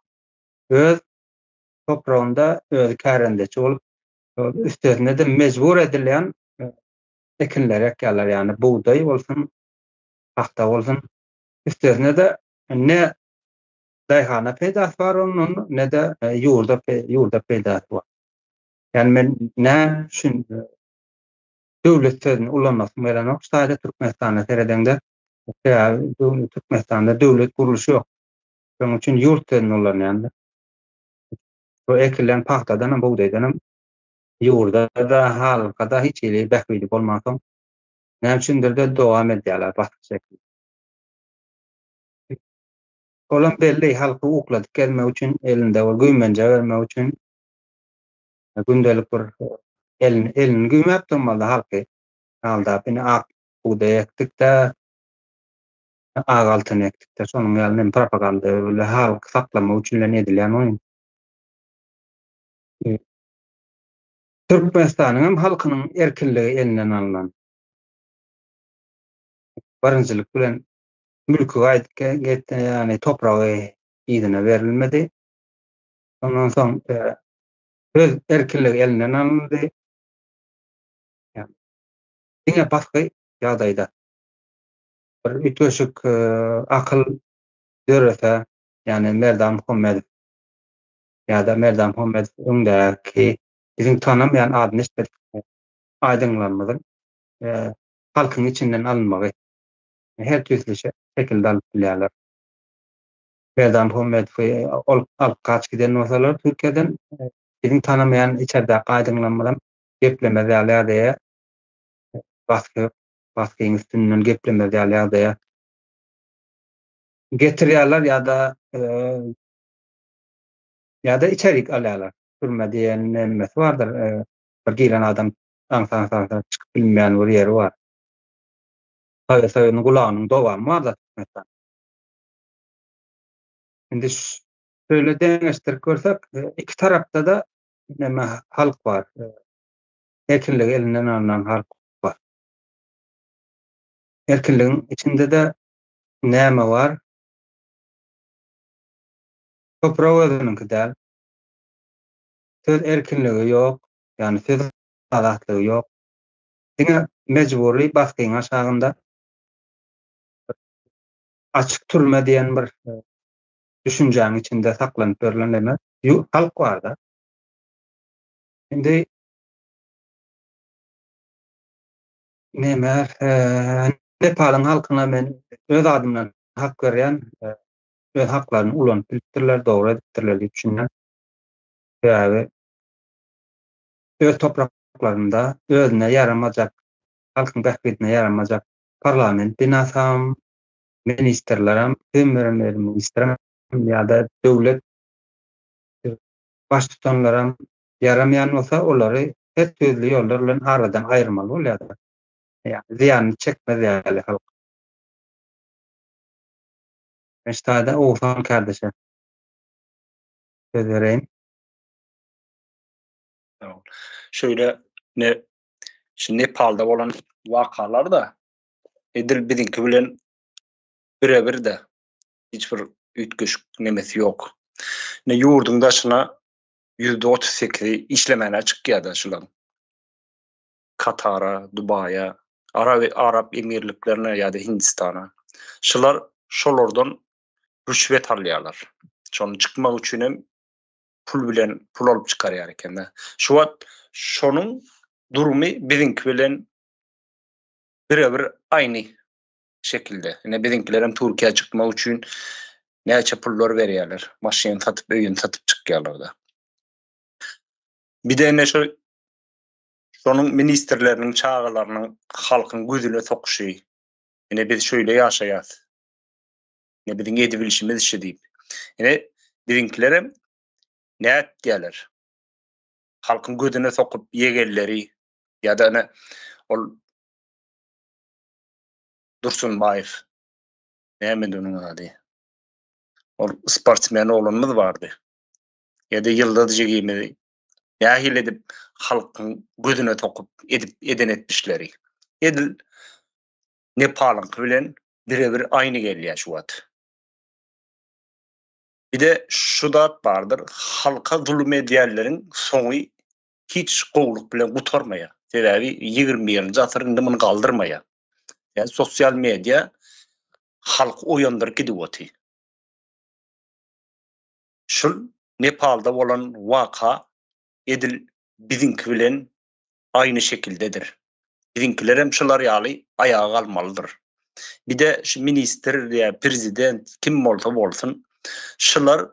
Öz topragynda özi kärendeçi bolup, üstesine-de mejbur edilýän ekinleri ekýärler, ýagny bugdaý bolsun, pagta bolsun. Üstesine-de ne daýhana peýdasy bar onuň, ne-de ýurda ýurda peýdasy bar. Ýagny men näme üçin döwlet sözüni ulanasym gelenok şu taýda Türkmenistana seredeňde. Sebäbi Türkmenistanda döwlet gurluşy ýok. Şonuň üçin ýurt sözüni ulanýan. Bu ekilen pagtadan hem, bugdaýdan hem ýurda-da, halka-da hiç hili bähbidi bolmansoň, näme üçindir-de dowam edýärler basgy şekilde. Olam belli, halky ukladyp gezmek üçin, elinde bir güýmenje bermek üçin gündelik bir elini elini güýmäp durmaly halky aldap indi ak bugdaý ekdik-de, ak altyn ekdik-de, şonuň ýaly nem propaganda bilen halky saklamak üçin edilýän oýun. Türkmenistanyň hem halkynyň erkinligi elinden alnan. Birinjilik bilen mülki gaýdyp getdi, ýagny topragy yzyna berilmedi. Ondan soň söz erkinligi elinden alyndy. Diňe basgy ýagdaýda bir üýtgeşik akyl dörese, ýagny Merdan Muhammedow ýa-da Merdan Muhammedow öňdäki biziň tanamaýan adyny eşitmedik aýdyňlarymyzyň halkyň içinden alynmagy her tüýsli şekilde alyp bilýärler. Merdan Muhammedowy ol alyp gaçyp giden bolsalar Türkiýeden biziň tanamaýan içerdäki aýdyňlarymyzam geplemez ýaly ýagdaýa basgy basgyň üstünden geplemez ýaly ýagdaýa getirýärler ýa-da e, Ýa-da içerik alýarlar. Türme diýen nemmesi bardyr. Bir giren adam aňsat-aňsat çykyp bilmeýän bir ýeri bar. Sowet Soýuzynyň gulagynyň dowamy bar-da Türkmenistan. Indi şöyle deňeşdirip görsek, iki tarapda-da neme halk bar. Erkinligi elinden alnan halk bar. Erkinligiň içinde-de näme bar? Toprak özüniňki däl. Söz erkinligi ýok, ýagny söz azatlygy ýok. Diňe mejbury basgyň aşagynda açyk türme diýen bir düşünjäň içinde saklanyp ýörlen neme halk barda. Indi neme Nepalyň halkyna men öz adymdan hak berýän, öz haklaryny ulanyp bilipdirler, dogry edipdirler diýip düşünýän. Sebäbi öz topraklarynda özüne ýaramajak, halkyň bähbidine ýaramajak parlament binasam, ministrlerem, premýer-ministrem ýa-da döwlet baştutanlaram ýaramaýan bolsa, olary her tüýli ýollar bilen aradan aýyrmaly bolýar-da. Ýagny zyýanyny çekmez ýaly halk. Men şu taýda Oguzhan kardeşe söz bereýin. Şöyle ne şu Nepalda bolan wakalar da edil biziňki bilen birebir de hiç bir üýtgeşik nemesi ýok. Ne ýurduň daşyna %38-i işlemäne çykýar-da şularyň. Katara, Dubaýa, Arap, Arap Emirliklerine ýa-da Hindistana. Şular şolardan rüşwet alýarlar. Şony çykmak üçin hem pul bilen pul alyp çykarýar ekende. Şu wagt şonuň durumy biziňki bilen birebir aýny şekilde. Ine biziňkiler hem Türkiýä çykmak üçin näçe pullar berýärler. Maşyn satyp, öýüni satyp çykýarlar-da. Bir de ine şu şonuň ministrleriniň çagalarynyň halkyň gözüne sokuşy. Ine biz şöyle ýaşaýas. Ine biziň edibilişimiz şu diýip. Ine biziňkiler hem nätýärler? Halkyň gözüne sokup ýegenleri ýa-da ine ol Dursunbaýew nämedi onuň ady? Ol sportsmen oglanymyz bardy. Ýa-da Ýyldyz jigimizi nähili edip halkyň gözüne sokup edip eden etmişleri. Edil Nepalyňky bilen birebir aýny gelýär şu wagt. Bir de şu zat bardyr, halka zulum edýänleriň soňy hiç gowulyk bilen gutarmaýar. Sebäbi 21-nji asyr indi muny galdyrmaýar. Ýa sosial media halky oýandyryp gidip oty. Şul Nepalda bolan waka edil biziňki bilen aýny şekildedir. Biziňkiler hem şular ýaly aýaga galmalydyr. Bir de şu ministr ýa prezident kim bolsa bolsun, şular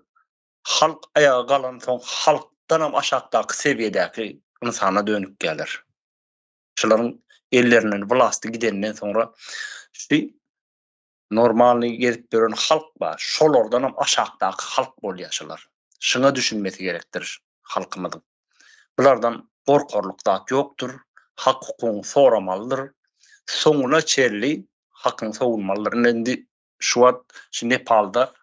halk aýaga galansoň halkdanam aşakdaky sewiýedäki ynsana dönükýärler. Şularyň ellerinden wlasty gidenden soňra şu normalny gezip ýören halk bar. Şolardanam aşakdaky halk bolýar şular. Şuňa düşünmesi gerekdir halkymyzyň. Bulardan gorkarlyk zat ýokdur. Hak hukugyňy soramalydyr. Soňuna çenli hakyňy sowunmalydyr. Indi şu wagt şu Nepalda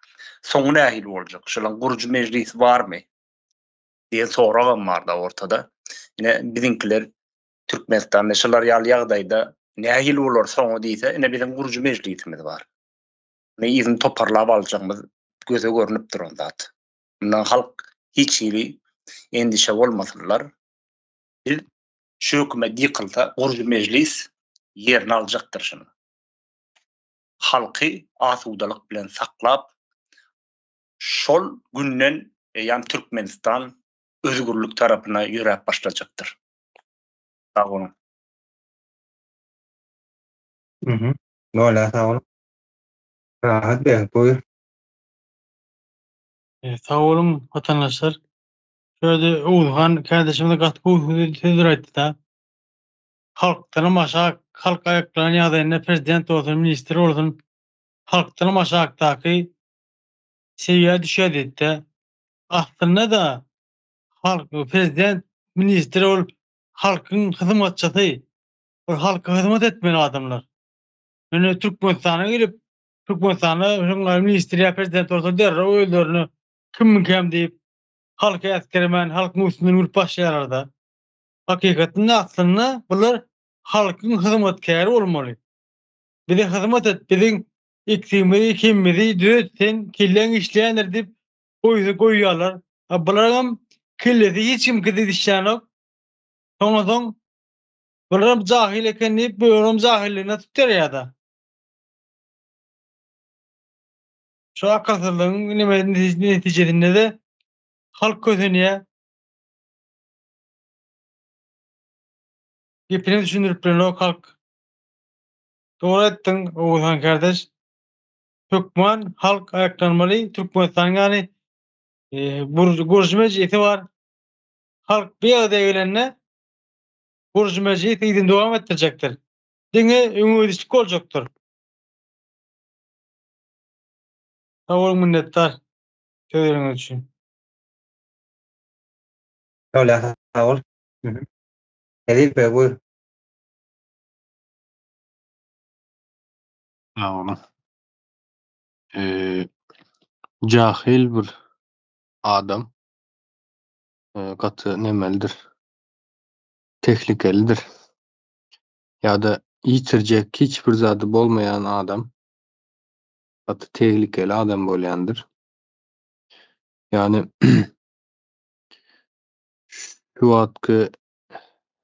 soňy nähili boljak? Şolaryň gurujy mejlisi barmy? diýen soragam bar-da ortada. Ine biziňkiler Türkmenistanda şular ýaly ýagdaýda nähili bolar soňy diýse, ine biziň gurujy mejlisimiz bar. Ine yzyny toparlap aljagymyz göze görnüp duran zat. Mundan halk hiç hili endişe bolmasynlar. Biz şu hökümet ýykylsa, gurujy mejlis ýerini aljakdyr şunuň. Halky asudalyk bilen saklap, şol günden eýýäm Türkmenistan özgürlik tarapyna ýöräp başlajakdyr. Sag boluň. Mhm. Bolýar, sag boluň. Rahat beg, buýur. E, sag boluň, watandaşlar. Şu ýerde Oguzhan kärdeşimiz gaty gowy sözler aýtdy-da. Halkdanam aşak, halk aýaklanan ýagdaýynda prezident bolsun, ministr bolsun, halkdanam aşakdaky sewiýä düşýär diýdi-de. Aslynda-da halk prezident, ministr ol halkyň hyzmatçysy. Ol halka hyzmat etmeli adamlar. Ýöne Türkmenistana gelip, Türkmenistanda şoňa ministr ýa prezident bolsa derrew özlerine kimmikäm diýip, halky äsgermän, halkyň üstünden gülüp başlaýarlar-da. Hakykatynda aslynda bular halkyň hyzmatkäri bolmaly. Bize hyzmat et, biziň eksigimizi, kemimizi düzet, sen kelläň işleýändir diýip goýsa goýýarlar. A bularyňam kellesi hiç kimki işlänok. Soňa soň bularam jahyl eken diýip, bularam jahyllygyna tutýar ýa-da. Şu akylsyzlygyň neme netijesinde-de halk kösenýär. Gepini düşündirip bilenok halk. Dogry aýtdyň Oguzhan kardeş. Hökman halk aýaklanmaly Türkmenistanyň ýaly gurujy mejlisi bar. Halk bir ýagdaýa gelende gurujy mejlis yzyny dowam etdirjekdir. Diňe öňe gidişlik boljakdyr. Sag boluň minnetdar sözleriňiz üçin. Bolýar sag bol. Eziz beg buýr. Sag boluň. Eee, jahil bir adam gaty nemelidir. Tehlikelidir. Ýa-da ýitirjek hiç bir zady bolmaýan adam gaty tehlikeli adam bolýandyr. Ýagny şu wagtky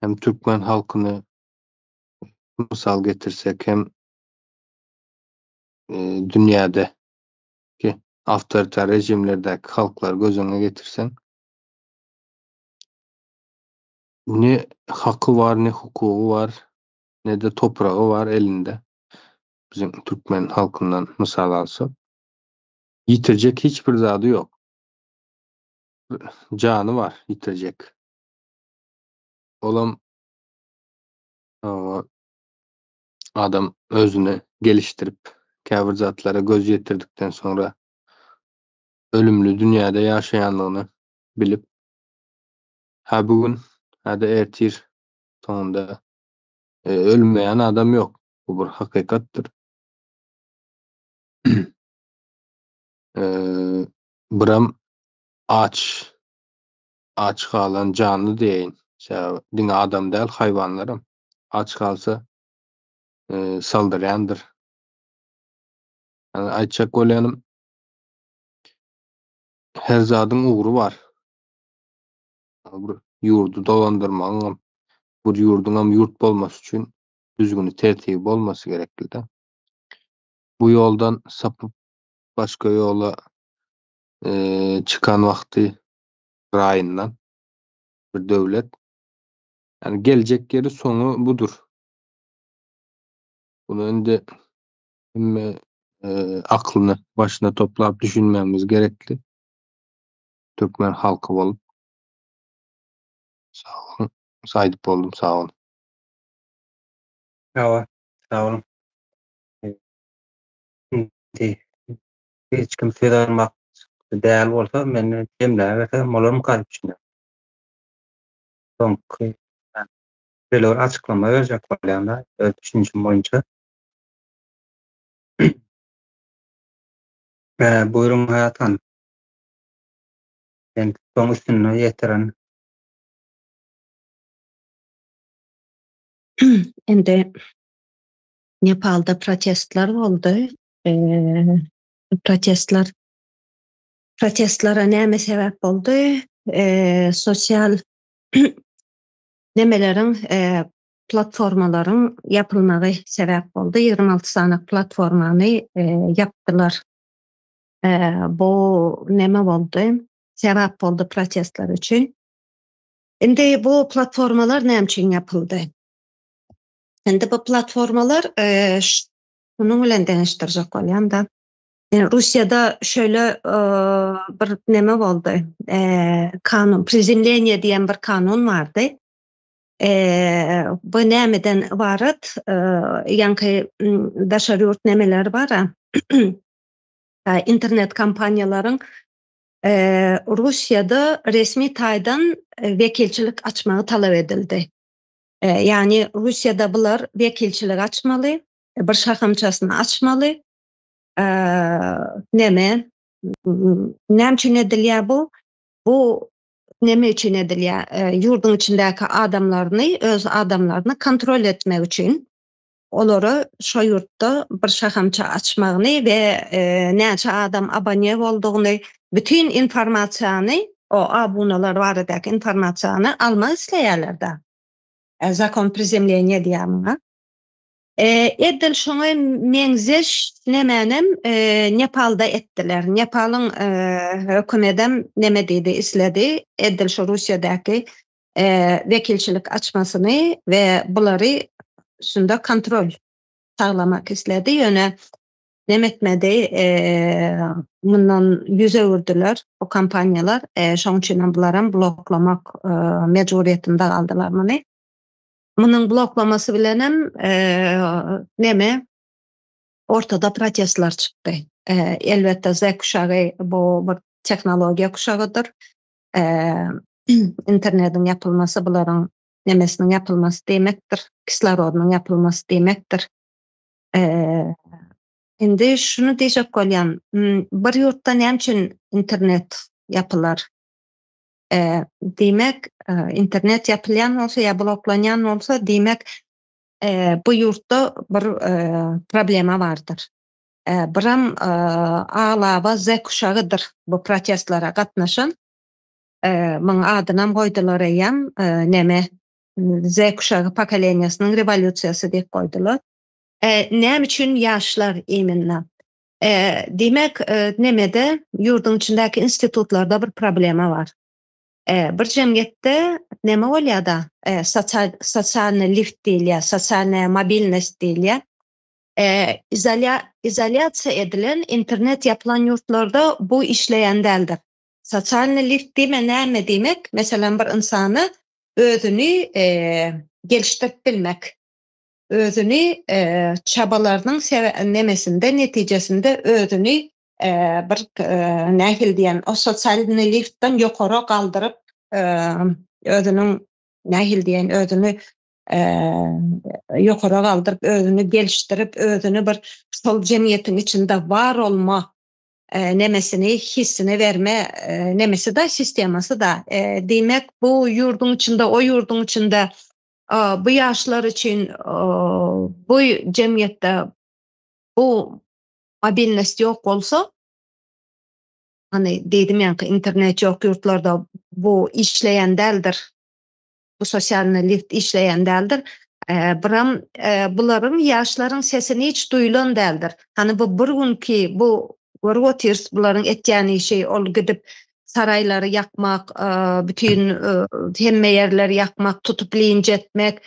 hem türkmen halkyny mysal getirsek hem dünýäde ki awtoritar rejimlerdäki halklary göz öňüne getirseň ne haky bar, ne hukugy bar, ne-de topragy bar elinde. Biziň türkmen halkyndan mysal alsak, ýitirjek hiç bir zady ýok. Jany bar ýitirjek. Olam adam özüni gelişdirip, käbir zatlara göz ýetirdikden soňra ölümli dünýäde ýaşaýanlygyny bilip, hä bu gün, hä-de ertir soňunda ölmeýän adam ýok. Bu bir hakykatdyr. Biram aç aç galan janly diýeýin. Sebäbi diňe adam däl, haýwanlaram aç galsa saldyrýandyr. Ýagny aýtjak bolýanym her zadyň ugry bar. Bir ýurdy dolandyrmagyňam, bir ýurduňam ýurt bolmasy üçin düzgüni, tertibi bolmasy gerekli-de. Bu ýoldan sapyp başga ýola çykan wagty raýyndan bir döwlet. Ýani geljek ýeri soňy budur. Bunu indi hemme aklyny başyna toplap düşünmemiz gerekli. Türkmen halky bolup. Sag boluň. Aýdyp boldum sag boluň. Hawa, sag boluň. Indi hiç kim söz almak däl bolsa, men jemläbersem bolarmyka diýip düşünýän. Soňky şeýle bir açyklama berjek bolýan-da, öz düşünişim boýunça. Buýruň Haýat hanym. Sen soň üstünde ýetiren. Indi Nepalda protestler boldy. Protestler protestlere näme sebäp boldy? Sosial nemeleriň platformalaryň ýapylmagy sebäp boldy. 26 sany platformany ýapdylar. Bu näme boldy? Sebäp boldy protestler üçin. Indi bu platformalar näme üçin ýapyldy? Indi bu platformalar şunuň bilen deňeşdirjek bolýan-da. Russiýada şöyle bir neme boldy. Kanun, prizemleniýe diýen bir kanun bardy. Bu nämeden ybarat? Ýaňky daşary ýurt nemeleri bar-a. Internet kompaniýalaryň. Russiýada resmi taýdan wekilçilik açmagy talap edildi. Ýagny Russiýada bular wekilçilik açmaly, bir şahamçasyny açmaly. Neme? Näme üçin edilýär bu? Bu neme üçin edilýär? Ýurduň içindäki adamlaryny, öz adamlaryny kontrol etmek üçin. Olara şo ýurtda bir şahamça açmagyny we näçe adam abone boldugyny, bütin informasiýany, o abunalar baradaky informasiýany almak isleýärler-de. Zakon prizemleniýa diýýär muňa. Edil şoňa meňzeş nemänem Nepalda etdiler. Nepalyň hökümedem neme diýdi, isledi, edil şu Russiýadaky wekilçilik açmasyny we bulary şunda kontrol saglamak isledi. Ýöne neme etmedi, mundan ýüz öwürdiler bu kompaniýalar. Şoň üçin hem bularam bloklamak mejburyýetinde galdylar muny. Munuň bloklamasy bilenem neme ortada protestler çykdy. Elbetde Z kuşagy bu bir tehnologiýa kuşagydyr. Internetiň ýapylmasy bularyň nemesiniň ýapylmasy diýmekdir, kislorodynyň ýapylmasy diýmekdir. Indi şuny diýjek bolýan, bir ýurtda näme üçin internet ýapylar? Diýmek, internet ýapylýan bolsa ýa bloklanýan bolsa, diýmek, bu ýurtda bir problema bardyr. Biram aglaba Z kuşagydyr bu protestlere gatnaşan. Muň adynam goýdular eýýäm, neme, Z kuşagy pokoleniýasynyň rewolýusiýasy diýip goýdular. Näme üçin ýaşlar iminna? Diýmek, nemede, ýurduň içindäki institutlarda bir problema bar. Bir jemgyýetde neme bolýar-da, sosial, sosialnyý lift diýilýär, sosialnaýa mobilnost diýilýär. Izolýasiýa edilen, internet ýapylan ýurtlarda bu işleýän däldir. Sosialnyý lift diýme näme diýmek? Meselem, bir ynsana özüni gelişdirip bilmek, özüni çabalarynyň nemesinde, netijesinde özüni bir nähili diýen, o sosialnyý liftden ýokara galdyryp, özüniň nähili diýen, özüni ýokara galdyryp, özüni gelişdirip, özüni bir şol jemgyýetiň içinde bar bolma nemesini, hissini berme nemesi-da, sistemasy-da. Diýmek, bu ýurduň içinde, o ýurduň içinde bu ýaşlar üçin bu jemgyýetde bu mobilnost ýok bolsa, hany diýdim ýaňky internet ýok ýurtlarda bu işleýän däldir. Bu sosialnyý lift işleýän däldir. Biram bularyň ýaşlaryň sesini hiç duýulan däldir. Hany bu bir günki bu görüp otyrys bularyň etýän işi ol gidip saraýlary ýakmak, bütin hemme ýerleri ýakmak, tutup linç etmek.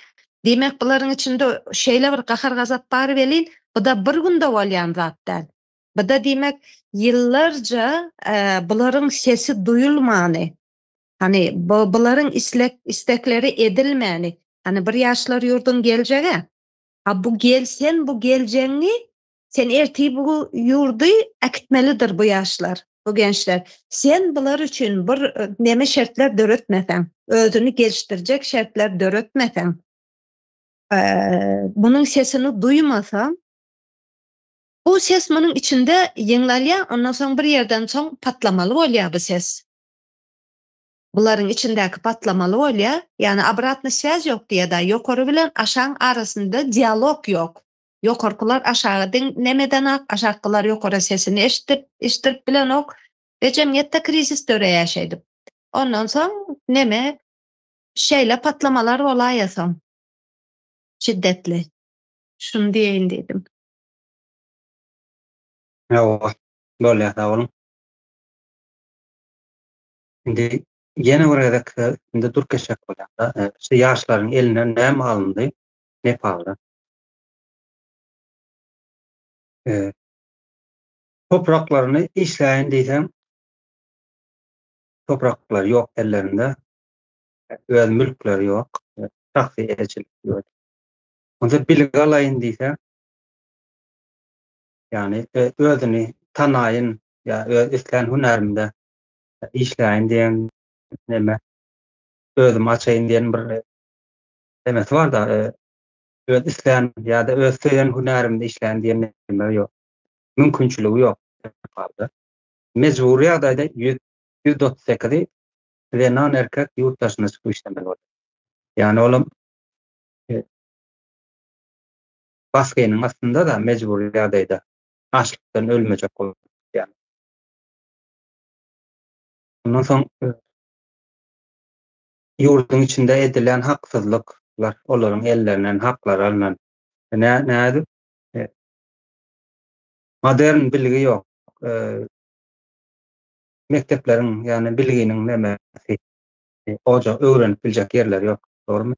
Diýmek bularyň içinde şeýle bir gahar-gazap bar welin, bu-da bir günde bolýan zat däl. Bu-da diýmek ýyllarca bularyň sesi duýulmany, Hany bu bularyň islek istekleri edilmäni. Hany bir ýaşlar ýurduň geljegi. Ha bu gel sen bu geljegiňi sen ertir bu ýurdy äkitmelidir bu ýaşlar, bu gençler. Sen bular üçin bir neme şertler döretmeseň, özüni gelişdirjek şertler döretmeseň, munuň sesini duýmasaň, bu ses munuň içinde ýyňlalýar, ondan soň bir ýerden soň patlamaly bolýar bu ses. Bularyň içindäki patlamaly bolýar. Ýagny obratny swýaz ýok diýýär-dä. Ýokary bilen aşagyň arasynda dialog ýok. Ýokarkylar aşaga diň nemedenak, aşakkylar ýokara sesini eşidip, eşitdirip bilenok we jemgyýetde krizis döreýär şeýdip. Ondan soň neme şeýle patlamalar bolaýýa soň. Şiddetli. Şuny diýeýin diýdim. Hawa, bolýar sag boluň. Indi ýene bir gezek indi durup geçjek bolýan-da, şu ýaşlaryň elinden näme alyndy Nepalda? Topraklaryny işläýin diýseň, topraklary ýok ellerinde, öz mülkleri ýok, şahsy eýeçilik ýok. Onda bilgi alaýyn diýse, ýagny özüni tanaýyn ýa öz islän hünärimde. Işläýin diýen neme özüm açaýyn diýen bir nemesi bar-da, öz islän ýa-da öz söýen hünärimde işläýin diýen neme ýok. Mümkinçiligi ýok Nepalda. Mejbury ýagdaýda 138-i zenan erkek ýurt daşyna çykyp işlemeli bolýar. Ýagny olam basgynyň astynda-da mejbury ýagdaýda açlykdan ölmejek bolup. Ondan soň ýurduň içinde edilýän haksyzlyklar, olaryň ellerinden haklar alnan. Nä nädip? Modern bilgi ýok. Mekdepleriň, ýagny bilginiň nemesi, oja öwrenip biljek ýerleri ýok, dogrumy?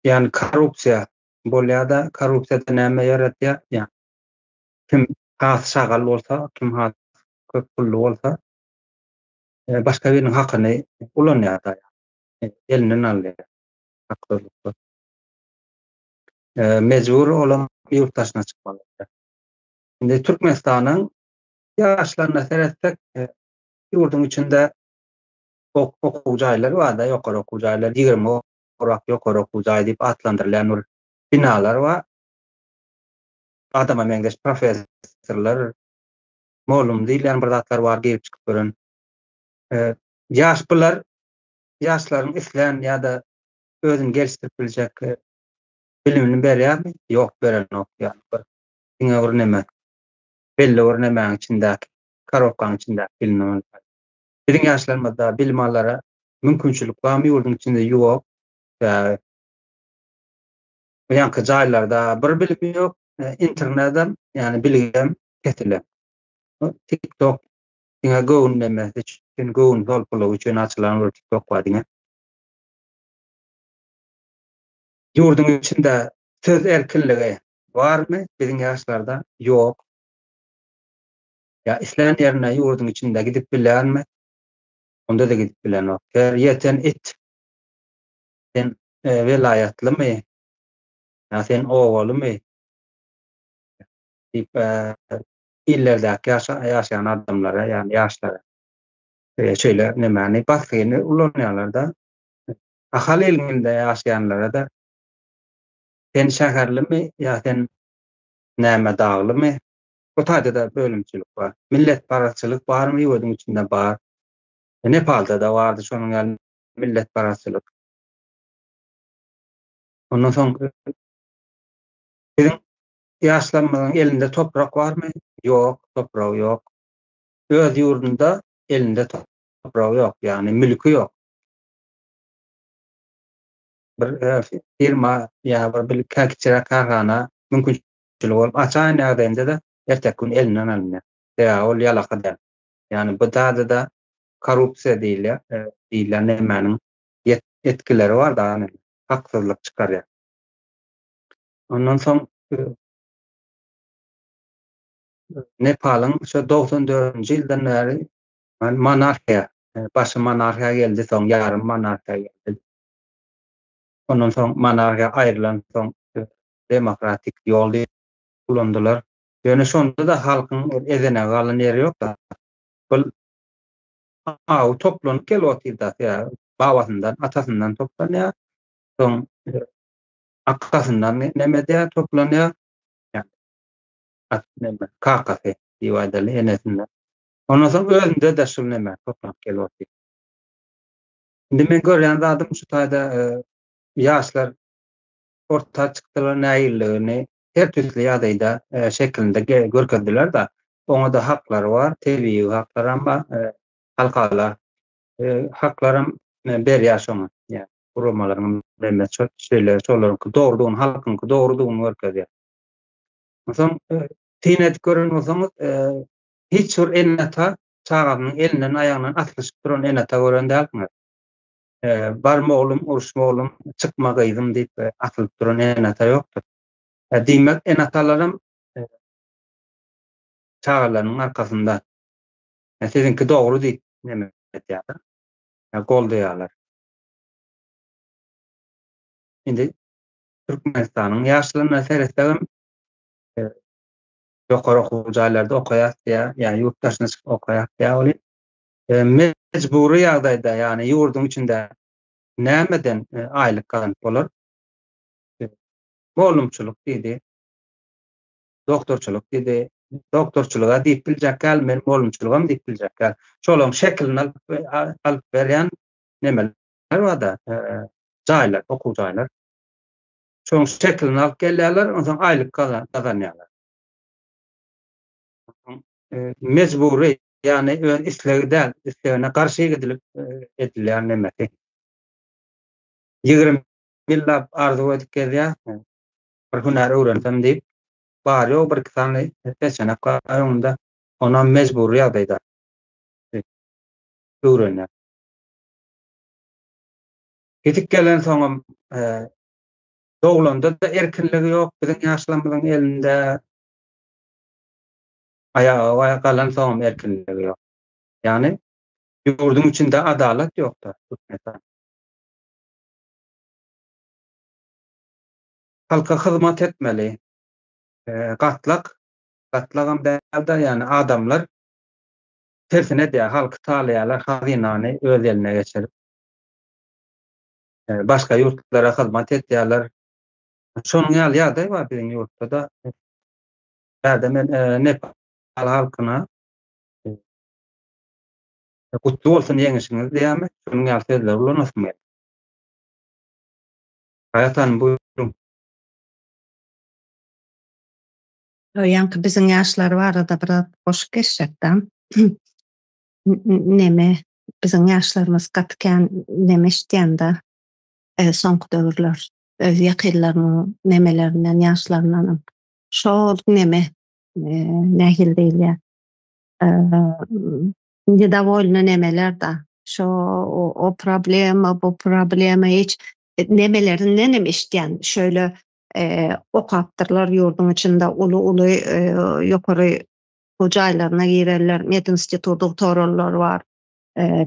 Ýagny korrupsiýa bolýar-da, korrupsiýada näme ýöretýär? Ýa kim has şagal bolsa, kim has köp pully bolsa, başga biriniň hakyny ulanýar-da, elinden alýar haksyzlykda. Mejbur olam ýurt daşyna çykmaly bolýar. Indi Türkmenistanyň ýaşlaryna seretsek, ýurduň içinde okuw jaýlary bar-da, ýokary okuw jaýlary, 20 gowrak ýokary okuw jaýy diýip atlandyrylýan bir binalar bar. Adama meňzeş professorlar, mugallym diýilýän bir zatlar bar girip çykyp gören. Ýaş bular ýaşlaryň islän ýa-da özüni gelişdirip biljek bilimini berýärmi? Ýok, berenok. Ýagny bir diňe bir neme belli bir nemäň içindäki, korobkanyň içindäki bilimi alýar. Biziň ýaşlarymyzda bilim alara mümkinçilik barmy ýurduň içinde? Ýok. Sebäbi bu ýanky jaýlarda bir bilim ýok, internedem, ýagny bilgem kesilen. TikTok diňe göwün nemesi üçin, göwün solpulygy üçin açylan bir TikTok bar diňe. Ýurduň içinde söz erkinligi barmy biziň ýaşlarda? Ýok. Ýa islän ýerine ýurduň içinde gidip bilýärmi? Onda-da gidip bilenok. Her ýeten it sen welaýatlymy ýa sen obalymy diýip illerdäki ýaşaýan adamlara, ýagny ýaşlara şeýle nemäni basgyny ulanýarlar-da. Ahal ilinde ýaşaýanlara-da sen şäherlimi ýa sen näme daglymy? Bu taýda-da bölümçilik bar. Milletparazçylyk barmy ýurduň içinde? Bar. Nepalda-da bardy şonuň ýaly milletparazçylyk. Ondan soň biziň ýaşlarymyzyň elinde toprak barmy? Ýok, topragy ýok. Öz ýurdunda elinde topragy ýok, ýagny mülki ýok. Bir e, firma ýa bir bir kiçiräk kärhana mümkinçiligi bolup açaýan ýagdaýynda-da erteki gün elinden alynýar. Sebäbi ol ýalaka däl. Ýagny bu zada-da korrupsiýa diýilýär, e, diýilýän nämäniň etkileri bar da, haksyzlyk çykarýar. Ondan soň e, Nepalyň şu 94-nji ýyldan bäri monarhiýa, e, başy monarhiýa geldi, soň ýarym monarhiýa geldi. Ondan soň monarhiýa aýrylan soň e, demokratik ýol diýip ulandylar. Ýöne şonda-da halkyň ezenege galan ýeri ýok-da. Bul aw toplanyp gelip otyrda, babasyndan, atasyndan toplanýar. Soň e, akasyndan neme edýär, toplanýar. At neme, kakasy diýip aýdaly, enesinden. Ondan soň özünde-de şul neme toplanyp gelip otyr. Indi men görýän zadym şu taýda e, ýaşlar orta çykdylar nägilligini her tüýsli ýagdaýda e, şeklinde görkezdiler-de. Oňa-da haklary bar, tebigy haklaram bar, e, halkara e, haklaram berýär şoňa. Ýa guramalaryň näme şeýle şolaryňky dogrudygyny, halkyňky dogrudygyny görkezýär. Onsoň syn edip gören bolsaňyz, hiç bir ene-ata çagasynyň elinden, aýagyndan aslyşyp duran ene-ata gören dälsiňiz. Barma oglum, uruşma oglum, çykma gyzym diýip asylyp duran ene-ata ýokdur. Diýmek, ene-atalaram çagalarynyň arkasynda siziňki dogry diýip neme etýärler, goldaýarlar. Indi Türkmenistanyň ýaşlaryna seretsegem. Ýokary okuw jaýlarda okaýas diýýär, ýa ýurt daşyna çykyp okaýas diýýär welin, mejbury ýagdaýda, ýagny ýurduň içinde nämeden aýlyk gazanyp bolar? Mugallymçylyk diýdi. Doktorçylyk diýdi. Doktorçylyga diýip biljek däl, men mugallymçylygam diýip biljek däl. Şolaryň şekilini alyp alyp berýän nemeler bar-da, jaýlar, okuw jaýlar. Şoň şekilini alyp gelýärler, onsoň aýlyk gazanýarlar. Mejbury, ýagny öz islegi däl, islegine garşy gidilip edilýän nemesi. 20 ýyllap arzuw edip gezýär, bir hünär öwrensem diýip, bary-ýogy bir-iki sany seçenek bar öňünde, onam mejbury ýagdaýda öwrenýär. Gidip gelensoňam doglanda-da erkinligi ýok biziň ýaşlarymyzyň elinde. Aýaga galansoňam erkinligi ýok. Ýagny ýurduň içinde adalat ýok-da Türkmenistan. Halka hyzmat etmeli. Gatlak, gatlagam däl-de, ýagny adamlar tersine edýär, halky talaýarlar, hazynany öz eline geçirip. Başga ýurtlara hyzmat edýärler. Şonuň ýaly ýagdaý bar biziň ýurtda-da. Bärde men Nepal halkyna gutly bolsun ýeňişiňiz diýýärmi? Şonuň ýaly sözleri ulanasym geldi. Haýat hanym buýruň. Ýaňky biziň ýaşlar barada biraz goşup geçjekdä. Neme biziň ýaşlarymyz gaty kän neme eşitýän-de soňky döwürler öz ýakynlarynyň nemelerinden ýaşlaryndanam şol neme nähili diýilýär nedowolny nemeler-de şo o problema bu problema hiç nemelerinden hem eşitýän şöyle okapdyrlar ýurduň içinde uly-uly ýokary okuw jaýlaryna girenler, medinstituty gutaranlar bar,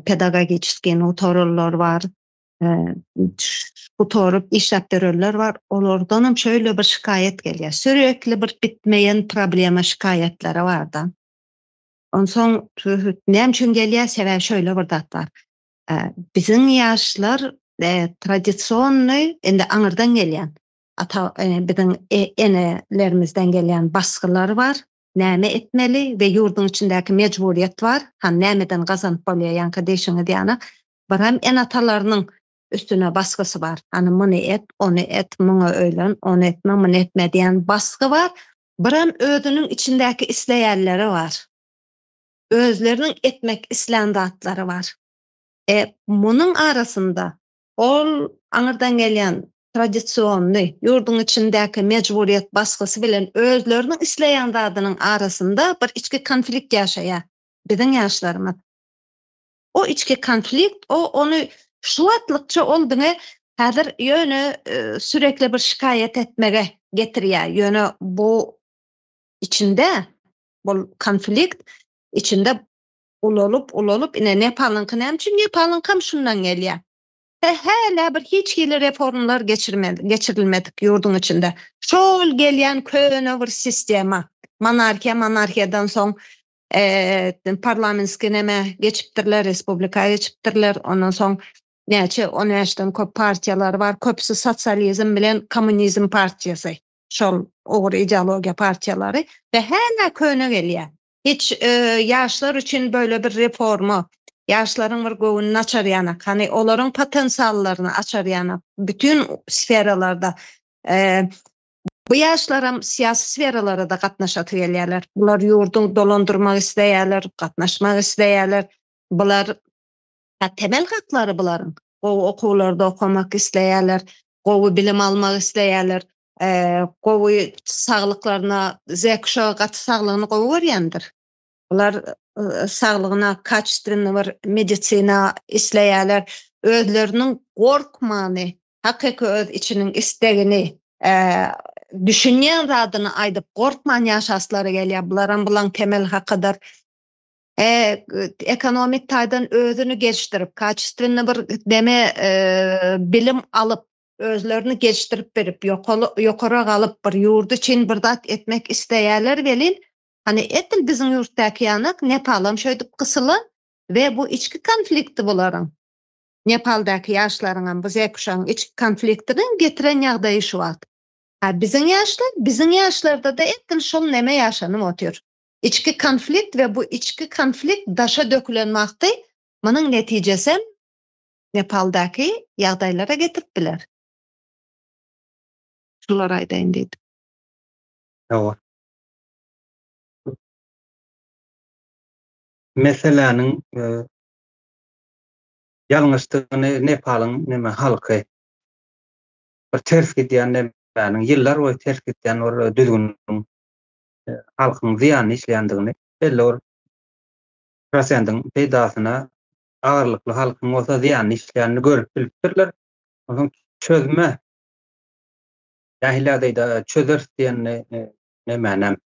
pedagogiçeskiýni gutaranlar bar, gutaryp işläp ýörenler bar. Olardan hem şöyle bir şikaýat gelýär. Sürekli bir bitmeýän problema şikaýatlary bar-da. Onsoň näme üçin gelýär? Sebäbi şöyle bir zat bar. Biziň ýaşlar tradisionnyý indi aňyrdan gelýän ata biziň enelerimizden gelýän basgylar bar. Näme etmeli we ýurduň içindäki mejburyýet bar. Hany nämeden gazanyp bolýar ýaňky diýşiňiz ýaly. Birem ene-atalarynyň üstüne basgysy bar. Hany muny et, ony et, muňa öýlen, ony etme, muny etme diýen basgy bar. Birem özüniň içindäki isleýänleri bar. Özleriniň etmek islän zatlary bar. E, munuň arasynda ol aňyrdan gelýän tradisionny, ýurduň içindäki mejburyýet basgysy bilen özleriniň isleýän zadynyň arasynda bir içki konflikt ýaşaýar biziň ýaşlarymyz. O içki konflikt, o ony şu wagtlykça ol diňe häzir ýöne sürekli bir şikaýat etmege getirýär. Ýöne bu içinde bu konflikt içinde ulalyp, ulalyp, ine Nepalyňky näme üçin? Nepalyňkam şundan gelýär. Hälä bir hiç hili reformlar geçirmedi, geçirilmedik ýurduň içinde. Şol gelýän köne bir sistema. Monarhiýa, monarhiýadan soň parlamentskiý neme geçipdirler, respublika geçipdirler. Ondan soň näçe on bäşden köp partiýalar bar. Köpüsi sosializm bilen kommunizm partiýasy. Şol ugur ideologiýa partiýalary we hälä köne gelýär. Hiç ýaşlar üçin böyle bir reforma, ýaşlaryň bir göwnüni açar ýanak, hany olaryň potensiallaryny açar ýanak bütün sferalarda. Bu ýaşlaram syýasy sferalara-da gatnaşasy gelýärler. Bular ýurduň dolandyrmak isleýärler, gatnaşmak isleýärler. Bular temel haklary bularyň. Gowy okuwlarda okamak isleýärler, gowy bilim almak isleýärler, gowy saglyklaryna zek şo gaty saglygyny gowy görýändir. Bular saglygyna kaçestwenny bir medisina isleýärler. Özleriniň gorkmany, hakyky öz içiniň istegini, düşünýän zadyny aýdyp gorkman ýaşaslary gelýär. Bularam bulaň temel hakydyr. Ekonomik taýdan özüni gelişdirip, kaçestwenny bir deme bilim alyp, özlerini gelişdirip berip, ýokary galyp bir ýurt üçin bir zat etmek isleýärler welin, Hany edil biziň ýurtdaky ýanak Nepalam şeýdip gysylan we bu içki konflikti bularyň. Nepaldaky ýaşlaryňam bu Z-kuşagyň içki konfliktiniň getiren ýagdaýy şu wagt. A biziň ýaşlar, biziň ýaşlarda-da edil şol neme ýaşanyp otyr. Içki konflikt we bu içki konflikt daşa dökülen wagty munuň netijesem Nepaldaky ýagdaýlara getirip biler. Şulary aýdaýyn diýdim. Hawa. Meseläniň ýalňyşdygyny Nepalyň neme halky bir ters gidýän nemäniň ýyllar boýy ters gidýän bir düzgüniň halkyň zyýanyny işleýändigini belli bir prosendiň peýdasyna agyrlykly halkyň bolsa zyýanyny işleýänini görüp bilipdirler. Onsoň çözme nähili ýagdaýda çözeris diýenini nemänem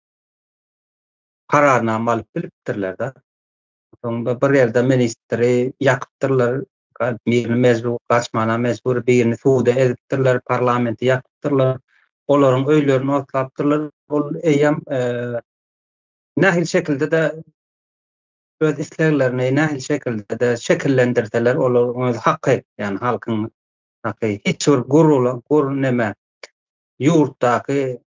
kararnama alyp bilipdirler-de. Soňda bir ýerde ministri ýakypdyrlar, birini mejbur gaçmana mejbur, birini suwda ezipdirler, parlamenti ýakypdyrlar, olaryň öýlerini otlapdyrlar. Ol eýýäm nähili şekilde-de öz isleglerini nähili şekilde-de şekillendirseler, olaryň öz haky, ýagny halkyň haky. Hiç bir gurula, gur neme ýurtdaky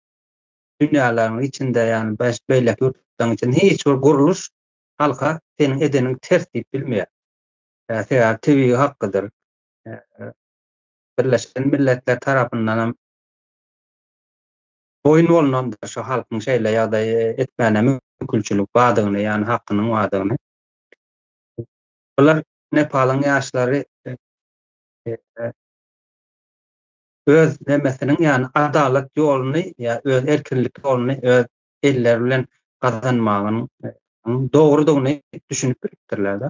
dünýäleriň içinde, ýagny beýleki ýurtlaryň içinde hiç bir gurluş halka seniň edeniň ters diýip bilmeýär. Sebäbi tebigy hakkydyr. Birleşen Milletler tarapyndan hem boýun bolunandyr şu halkyň şeýle ýagdaý etmäne mümkinçilik bardygyny, ýagny hakynyň bardygyny. Bular Nepalyň ýaşlary öz nemesiniň, ýagny adalat ýoluny ýa öz erkinlik ýoluny öz elleri bilen gazanmagyň dogrudygyny düşünip bilipdirler-de.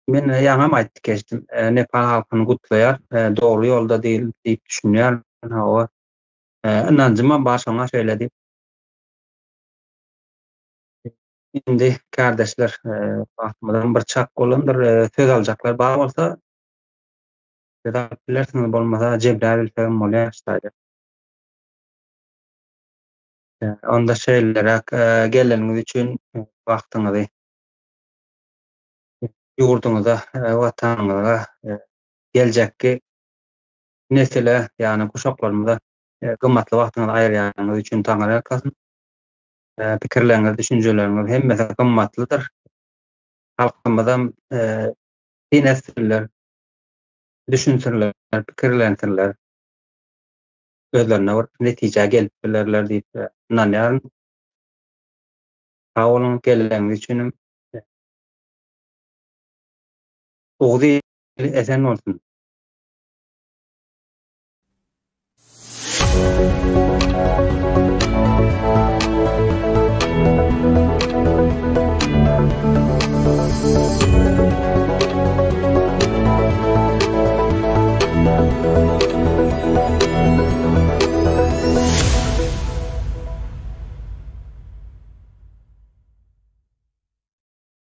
Men ýaňam aýtdy geçdim, Nepal halkyny gutlaýar, dogry ýolda diýip düşünýär. Hawa. Ynanjymam bar şoňa şeýle diýip. Indi kärdeşler, wagtymyzam bir çak bolandyr, söz aljaklar bar bolsa, söz alyp bilersiňiz, bolmasa jemläbilsegem bolýar şu taýda. Onda şeýleräk geleniňiz üçin wagtyňyzy ýurduňyza, watanyňyza, geljekki nesile, ýagny guşaklarymyza gymmatly wagtyňyzy aýyrýanyňyz üçin taňryýalkasyn. Pikirleriňiz, düşünjeleriňiz hemmesi gymmatlydyr. Halkymyzam syn etsinler, düşünsinler, pikirlensinler. Özlerine bir netijä gelip bilerler diýip ynanýaryn. Sag boluň geleniňiz üçinem. Oguz ili esen bolsun.